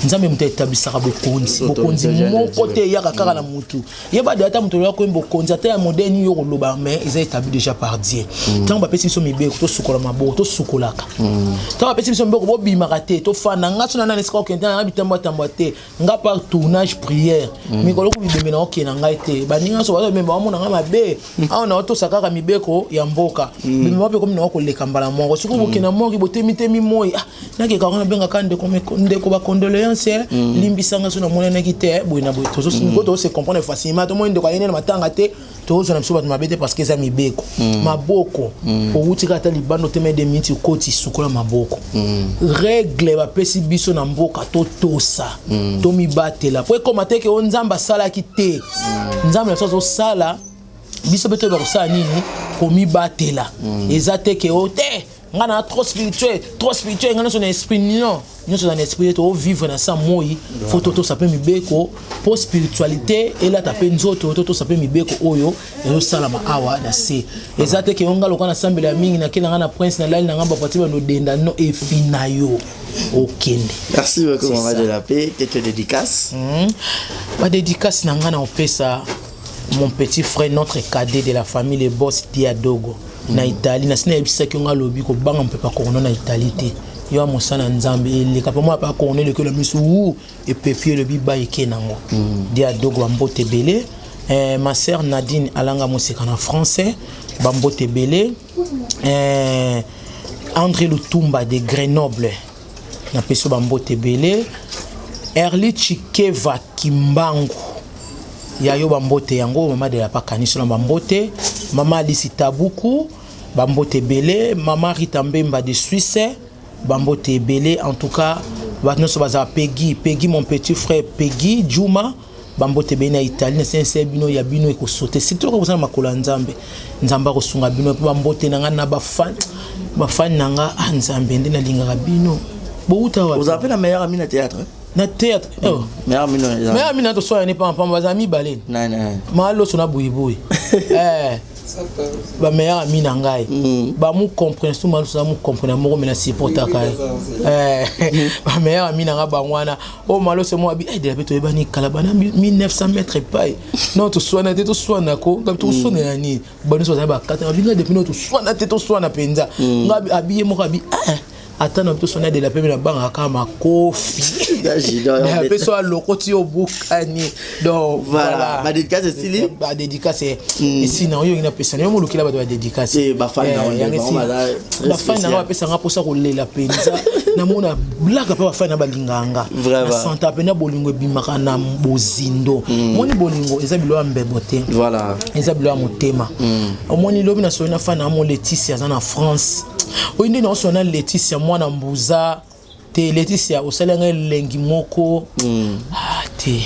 S1: Nzambe moto aétablisaka bokonzi. Bokonzi moko te eyaka kaka na motu. Yeba de ata moto oyo akoyemba bokonzi ata ya modèle yo koloba, mais eza établi déjà par Dieu. Ntango bapesi biso mibeko, tosukola maboko, tosukolaka. Ntango bapesi biso mibeko, bobimaka te, tofanda. Nga so na nani esika okende na bitamboatamboa te. Nga par tournage, prière, mikolo ko bibembe na okende na ngai te. Baninga nyonso baza bibembe, bamona nga mabe. Awa na otosa kaka mibeko ya mboka, bibembe mpe komi na na koleka mbala moko. Soki bokenda morgue, botemitemi moi, ah, nakeka ngo, nabengaka ndeko, ndeko, bacondoléance, limbisanga so namonanaki te boye na boye. Tozose comprendre facilement. Tomoni ndeko ayene na matanga te, tozozwa na biso bato mabe te, parce que eza mibeko. Maboko, owuti kaka ata libanda, otema 2 minutes, okoti, sukola maboko. Règle bapesi biso na mboka, totosa, tomibatela, po ekoma te ke o Nzambe asalaki te. Nzambe na biso azosala biso mpe toyeba kosala nini, komibatela. Eza te ke o te, nga na trop spirituel, trop spirituel, nga nyonso na esprit. Non, nyonso na esprit te. Ovivre na sa moi, faut totosa mpe mibeko, mpo spiritualité elata mpe nzoto. Totosa mpe mibeko oyo ezosalama awa na se. Eza te ke yo, nga lokola nasambela ya mingi, nake na nga na prince, nalali na nga bapati banodenda. No, efi na yo okende.
S9: Merci beaucoup, Maman de la Paix. Quelques dédicaces.
S1: Badédicace na nga, na opesa mon petit frère, notre cadet de la famille, le boss Diadogo na Italie. Nasi nayebisaki yo, nga alobi kobanga mopepa corona na Italie te. Yo ya mosala na Nzambe, eleka mpo mwa pa corona elekela miso wu epepi, elobi ba eke nango. Diadogo, bambote ebele. Ma sœur Nadine Alanga Moseka na français, bambote ebele. André Lutumba de Grenoble, napesi yo bambote ebele. Erli Chikeva Kimbangu ya yo, bambote yango. Mama de la Pakaniso na bambote. Mama Alisi Tabuku, bambote ebele. Mama Rita Mbemba de Suisse, bambote ebele. En tout cas, bato nyonso bazala. Pegi Pegi, mon petit frère Pegi Juma, bambote ebele na Italie. Na sense bino ya bino ekosote, surtout kaka bozala makolo ya Nzambe. Nzambe akosunga bino. Mpe bambote na nga na bafani, bafani na nga. Ah, Nzambe, nde nalingaka bino. Bouta wapi?
S9: Ozala mpe na meilleur ami na théâtre?
S1: Na théâtre, oh.
S9: Meilleur ami no?
S1: Meilleur ami na toswaya ni pampamba, bazala mibale.
S9: Nani?
S1: Maloso na buyibuyi. Bameilleur ami na ngai bamucomprene su maloso, na mucomprene moko, me na supportaka ye. Bameilleur ami na ngai bango wana. Oyo maloso mo abi de la pe, toyebani kala bana 1900 mètres epai. Non, toswana te, toswana ko ngabi, toswana ya nini? Banyonso bazali bakata abi nga depuis no, toswana te, toswana mpenza. Nga abi ye moko abi ata na toswana de la pe, me nabangaka kaka makofi mpe so alokoti yo bukani. Donc
S9: voilà, badédicace esili.
S1: Badédicace esi na oyo napesa na yo, molukila bato badédicace.
S9: Bafani
S1: Bafani nanga bapesanga mposa kolela mpenza. Namona blaka mpe bafani na balingaka nga, nasanta mpenza bolingo ebimaka na bozindo. Moni, bolingo eza bilo ya mbebo te, eza bilo ya motema. Omoni, lobi nasoli na fani na mo Leticia, aza na France. Oyo nde naosona Leticia, mwana mbuza te. Leticia, osali yanga elengi moko. Ah, te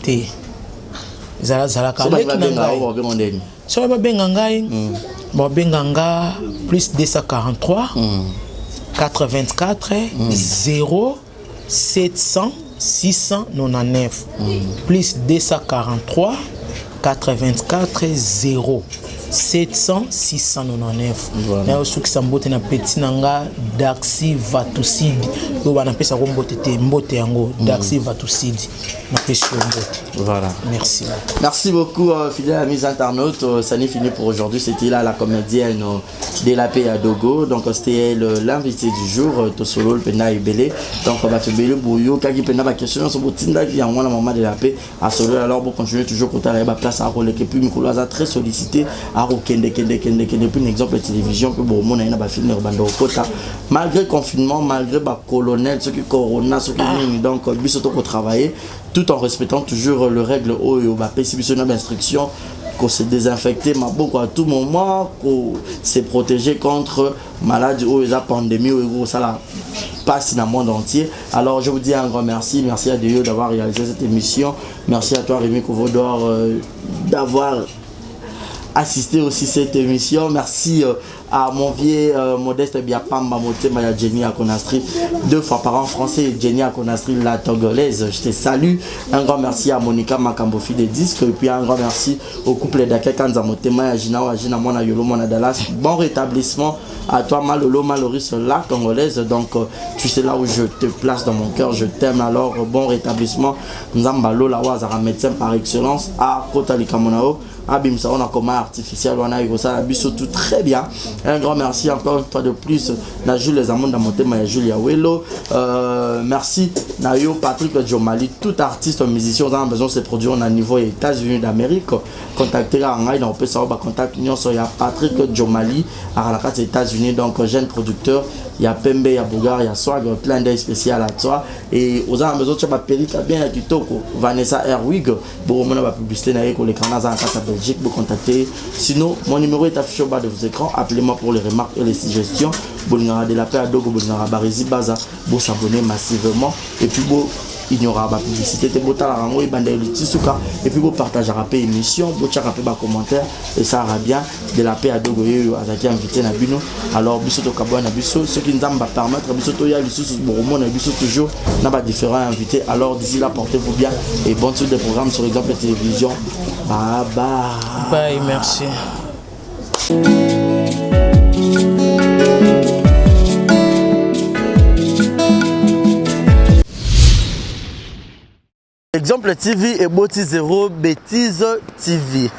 S1: te, ezalazalaka leki na ngai. Soki babenga ngai, babenga nga plus 243 84 0 700 699, plus 243 84 0 700 699. Nayosukisa mbote na petit na nga Daxi Vatusidi, oyo banapesako mbote te. Mbote yango, Daxi Vatusidi, napesi yo mbote.
S9: Voilà.
S1: Merci.
S9: Merci beaucoup, fidèles amis internautes. Ça n'est fini pour aujourd'hui. C'était là la comédienne de la paix à Dogo. Donc, c'était l'invité du jour, Tosolo Pena Ebele. Donc, on va te bele boyo, kaki pena ba question sur botinda qui en la maman de la paix à solo. Alors, pour continuer toujours côté la place à rôle et puis Mikolo aza très sollicité à kende kende kende kende, puis un exemple de télévision que bon mon na ba film bando kota malgré confinement, malgré ba colonel, ce qui corona, ce qui nini. Donc, biso to travailler tout en respectant toujours le règle oyo bapesi biso na bainstruction, qu'on se désinfecter maboko à tout moment, qu'on se protéger contre maladie oyo eza pandémie, oyo ekosala passe dans le monde entier. Alors je vous dis un grand merci. Merci à Dieu d'avoir réalisé cette émission. Merci à toi, Rémi Kovodor, d'avoir assisté aussi cette émission. Merci à mon vieux Modeste Biapamba Motema ya Jenny Akonastri, deux fois par an français, Jenny Akonastri, la togolaise, je te salue. Un grand merci à Monica Makambofi des disques et puis un grand merci au couple d'Ake Kanza Motema ya Gina wa Gina Mwana Yolo Mwana Dallas. Bon rétablissement à toi, Malolo Maloris, la congolaise. Donc tu sais là où je te place dans mon cœur, je t'aime. Alors bon rétablissement. Nzamba Lola Wazara, médecin par excellence, à Kota Likamonao. Abimisa on a coma artificiel wana ekosala biso tout très bien. Un grand merci encore une fois de plus na Jules Zamunda motema ya Jules Yawelo. Euh, merci na yo Patrick Jomali, tout artiste musicien oza na besoin de se produire na niveau ya États-Unis d'Amérique. Contacter ngai na opesa yo ba contact nyonso ya Patrick Jomali aka na kati ya États-Unis donc jeune producteur ya pembe ya Bougar ya swag plein d'œil spécial à toi et oza na besoin tia ba perruque bien ya kitoko Vanessa Airwig bokomona ba publicité na ye koleka wana aza na kati ya Belgique bo contacter sinon mon numéro est affiché au bas de vos écrans appelez-moi pour les remarques et les suggestions bolingaka de la paix à dogo bolingaka Barezi Baza bo s'abonner massivement et puis bo ignoraka ba publicité te botalaka yango ebandeli ti suka et puis bopartageaka mpe émission botiaka mpe bacommentaire esalaka bien de la paix à dogo yeyo azalaki invité na bino alors biso tokabwana na biso soki nzambe apermettre biso toya lisusu bokomona biso toujours na ba différents invités alors d'ici là portez vous bien et bonne suite des programmes sur exemple télévision bye bye
S1: bye merci
S9: Exemple TV eboti zero bêtise TV.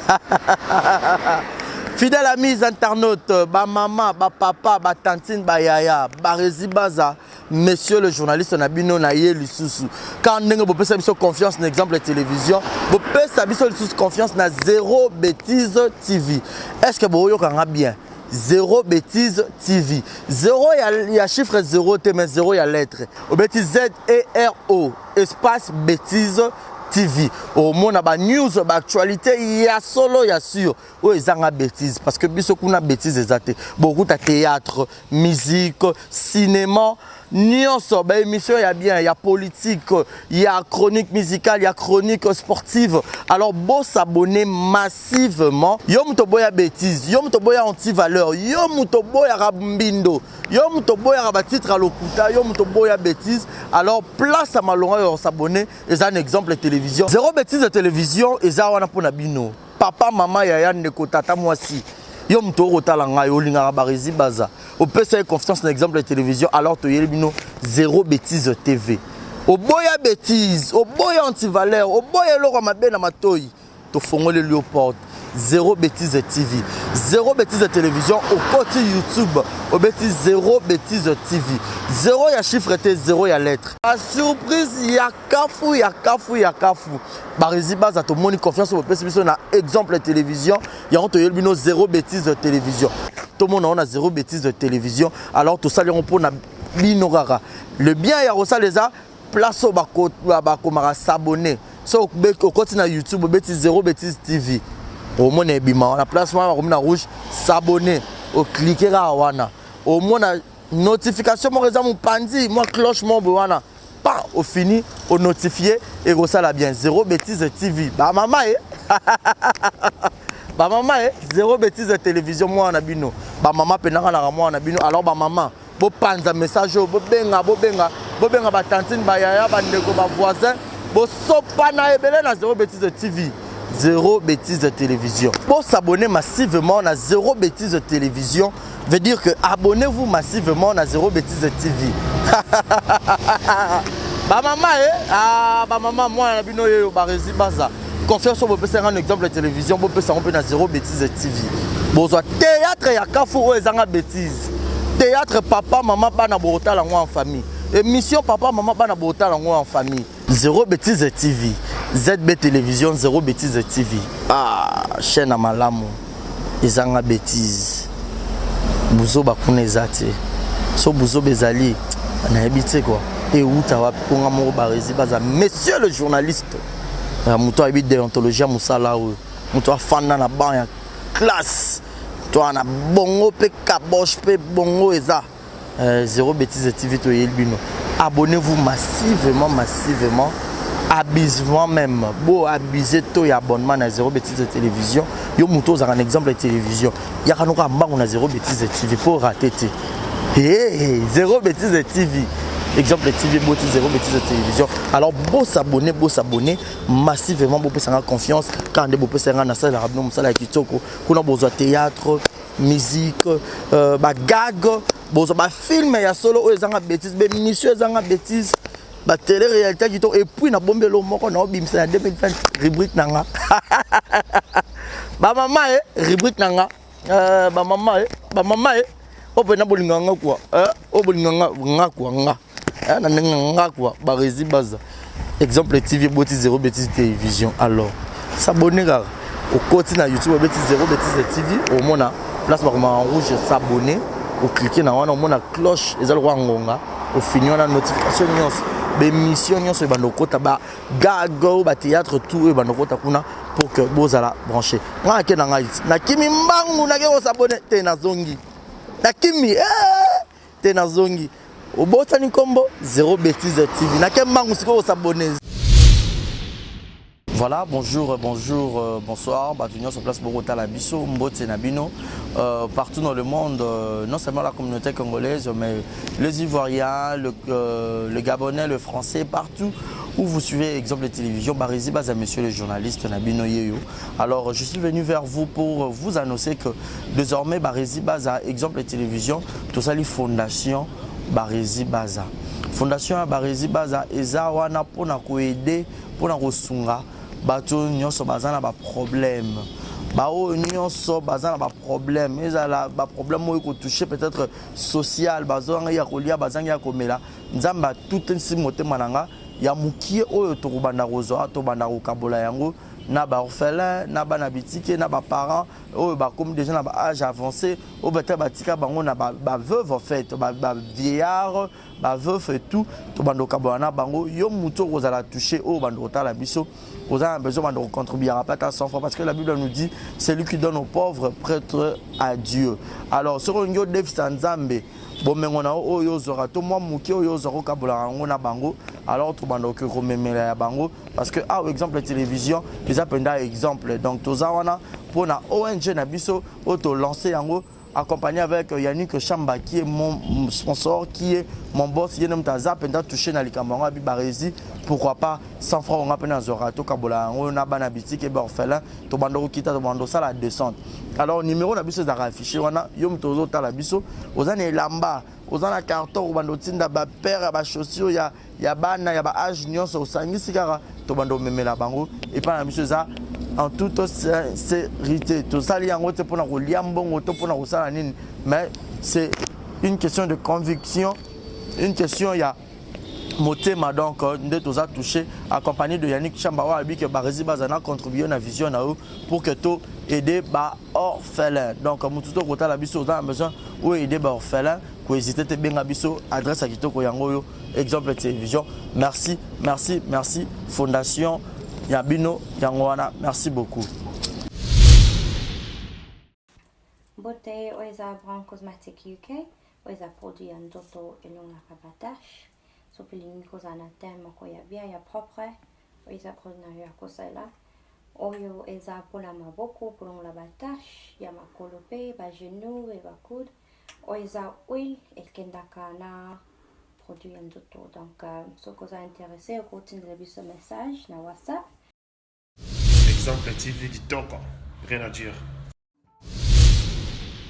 S9: Fidèle amis internautes, ba maman, ba papa, ba tantine, ba yaya, ba rezi baza, monsieur le journaliste na bino na ye lisusu. Quand ndenge bopesa biso confiance na exemple télévision, bopesa biso lisusu confiance na zero bêtise TV. Est-ce que boyoka nga bien? Zero bêtise TV. Zero ya, ya chiffre zero te mais zero ya lettre. Obeti Z E R O espace bêtise TV. Omona ba news, ba actualité ya solo ya sur. Oyo ezanga bêtise parce que biso kuna bêtise eza te. Bokuta théâtre, musique, cinéma, nyonso ba émission ya bien ya politique ya chronique musicale ya chronique sportive alors bo s'abonner massivement yo moto boya bêtise yo moto boya anti-valeur yo moto boyaka mbindo yo moto boyaka batitre ya lokuta yo moto boya bêtise alors place ya malonga yo s'abonner eza un exemple ya télévision zéro bêtise ya télévision eza wana mpo na bino papa mama yaya ndeko tata mwasi yo moto okotala ngai olingaka barezi baza opesa ye confiance na exemple ya télévision alors toyeli bino zéro bêtise tv oboya bêtise oboya antivaleur oboya eloko ya mabe na matoi tofongoleli yo porte zéro bêtise tv zéro bêtise télévision okoti youtube obeti zéro bêtise tv zéro ya chiffre te zéro ya lettre surprise ya kafu ya kafu ya kafu barezi baza tomoni confiance oyo bopesi biso na exemple ya télévision yango toyeli bino zéro bêtise de télévision tomona yango na zéro bêtise de télévision alors tosali yango mpona bino kaka le bien ya kosala eza place oyo bakomaka s'abonner so okoti na youtube obeti zéro bêtise tv omona ebima wana place wana bakomi na rouge s'abonner oklike kaka wana omona notification moko eza mopanzi mwa cloche moko boye wana pa ofini onotifie ekosala bien zero bêtise tv bamama e bamama e zero bêtise télévision mwana na bino bamama mpenaka naka mwana na bino alors bamama bopanza message oyo bobenga bobenga bobenga batantine bayaya bandeko bavoisin bosopana ebele na zero bêtise tv zero bêtise télévision bosabonne massivement na zero bêtise télévision veut dire que abonnez-vous massivement na Zéro Bêtise TV. ba mama eh ah ba mama mwana na bino yeyo ba resi baza confiance oyo bopesa nga na exemple ya télévision bopesa yango mpe na Zéro Bêtise TV. Bozwa théâtre ya kafu oyo ezanga bêtise. Théâtre papa mama bana bokotala yango en famille. Émission papa mama bana bokotala yango en famille. Zéro Bêtise TV. ZB Télévision Zéro Bêtise TV. Ah, chaîne ya malamu. Ezanga bêtise. Buzoba kuna eza te. So buzoba ezali nayebi te quoi. Euta wapi mpo nga moko barezi baza monsieur le journaliste. Ya moto ayebi déontologie ya mosala oyo. Moto afanda na banc ya classe. To na bongo mpe kaboche mpe bongo eza. Euh, Zéro Bêtise TV toyeli bino. Abonnez-vous massivement, massivement, abusivement même. Bo abuser to ya abonnement na Zéro Bêtise Télévision. Yo muto ozaka un exemple de télévision. Yaka noka mbangu na Zéro Bêtise TV pour rater te. Hey, hey, Zéro Bêtise TV. Exemple TV boti Zéro Bêtise Télévision. Alors bo s'abonner, bo s'abonner massivement bo pesa confiance quand nde bo pesa nga na sala bino musala ya kitoko. Kuna bozwa théâtre musique euh, ba gag bozwa ba film ya solo oyo ezanga bêtise ba émission ezanga bêtise ba télé réalité kitoko et puis nabombelo moko naobimisa na 2020 rubrique na nga. Bamama e rubrique na nga, bamama e, bamama e oyo mpena bolinga nga kua, oyo bolinga nga nga kua nga, na ndenge nga kua. Baresi Baza, Exemple TV eboti Zéro Bétise Télévision. Alors s'abonner kaka, okoti na YouTube, obeti Zéro Bétise TV, omona place bakoma en rouge "s'abonner", oclique na wana, omona cloche eza lokola ngonga, ofini wana, notification nyonso, baémission nyonso ebanda okota, bagag oyo, bathéâtre, tout oyo ebanda okota kuna pour que bozala branché. Ngai ake na ngai, nakimi mbangu, nake kos'abonner te, nazongi, nakimi te, nazongi. Obotani nkombo Zéro Bétise TV, nake mbangu sikoyo kos'abonner. Voilà, bonjour, bonjour, bonsoir. Bato nyonso place bokotala biso, mbote na bino partout dans le monde, non seulement la communauté congolaise, mais les Ivoiriens, le Gabonais, le Français, partout où vous suivez Exemple de télévision, Barizi Baza, monsieur le journaliste na bino yeyo. Alors, je suis venu vers vous pour vous annoncer que désormais, Barizi Baza, Exemple de télévision, tout ça, les fondations Barizi Baza. Fondation ya Barizi Baza, eza wana mpona koaider, mpona kosunga bato nyonso baza na baproblème, baoyo nyonso baza na baproblème, ezala baproblème oyo kotouche peut-être social, bazangi ya kolia, bazangi ya komela. Nzambe atutisi motema na nga ya mokie oyo tokobanda kozwa, tobanda kokabola yango na baorphelin, na bana bitike, na baparent oyo bakomi déjà na baâge avancé, oyo peut-être batika bango na baveuve, en fait bavieillard, baveuf et tout. Tobanda kokabola na bango. Yo motu okozala touché, oyo banda kotala biso, oza na besoin, banda kocontribuer pas ata 100 francs, parce que la Bible nous dit: "Celui qui donne aux pauvres prête à Dieu." Alors soki olingi odefisa Nzambe bomengo na yo oyo ozwaka to mwa moke oyo ozwaka, okabolaka yango na bango. Alors tobanda okoki komemela ya bango, parce que awa Exemple Télévision eza mpenza exemple. Donc toza wana mpona ONG na biso oyo tolance yango, accompagné avec Yannick Chamba, qui est mon sponsor, qui est mon boss. Ye moto aza mpenza touché na likambo yango. Abi Baresi, pourquoi pas 100 francs onga mpe nazwaka, tokabola yango na bana bitike, baorphelin. Tobanda kokita, tobanda kosala descente. Alors numéro na biso ezalaka affiché wana. Yo moto ozotala biso, oza na elamba, oza na carton, obanda otinda bapaire ya bachaussure ya bana ya baâge nyonso, osangisi kaka, tobanda omemela bango epai na biso. Eza en toute sincérité, tosali yango te mpona kolia mbongo to mpona kosala nini, mais c'est une question de conviction, une question ya motema. Donc nde toza touché, accompagné de Yannick Chamba, oyo alobi ke Baresi baza na contribuer na vision na yo pour que to aider baorphelin. Donc motu to kotala biso, oza na besoin oyo aider baorphelin, kohésite te, benga biso. Adresse ya kitoko yango oyo, Exemple Télévision. Merci, merci, merci. Fondation ya bino yango wana. Merci beaucoup.
S10: Mbote. Oyo eza Brown Cosmetic UK. Oyo eza produit ya nzoto, elongaka batache. Soki olingi kozala na teint moko ya bien, ya propre, oyo eza produit na yo ya kosalela. Oyo eza mpona maboko, kolongola batache ya makolo mpe bagenou e bacoude. Oyo eza huile ekendaka na produit ya nzoto. Donc soki oza intéressé, okotindela biso message na WhatsApp.
S2: Exemple TV kitoko, rien à dire.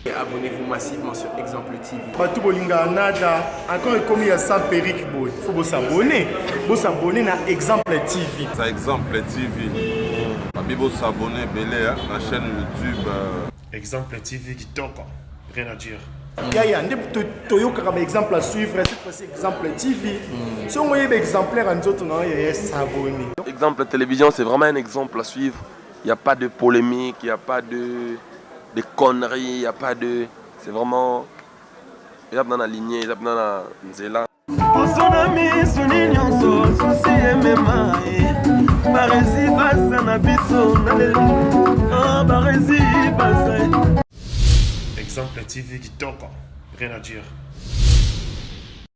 S11: Abonnez-vous massivement sur Exemple TV.
S6: Bato bolingaka nada encore, ekomi ya sans perruque boye, faut bos'abonner, bos'abonner na Exemple TV.
S7: Ça, Exemple TV. Babi bos'abonner ebele na chaîne YouTube.
S2: Exemple TV kitoko, rien à dire.
S6: Yaya nde toyokaka baexemple à suivre. Cette fois-ci Exemple TV, soki oyeba exemplaire ya nzoto na yo, yaya, s'abonner.
S5: Exemple Télévision, c'est vraiment un exemple à suivre. Il n'y a pas de polémique, il n'y a pas de conneries, il n'y a pas de. C'est vraiment. Eza na lignée, eza na nzela.
S8: Poso na misuni nyonso, souci emema ye. Baresi baza na biso na lelo, Baresi baza.
S2: Exemple TV kitoko, rien à dire.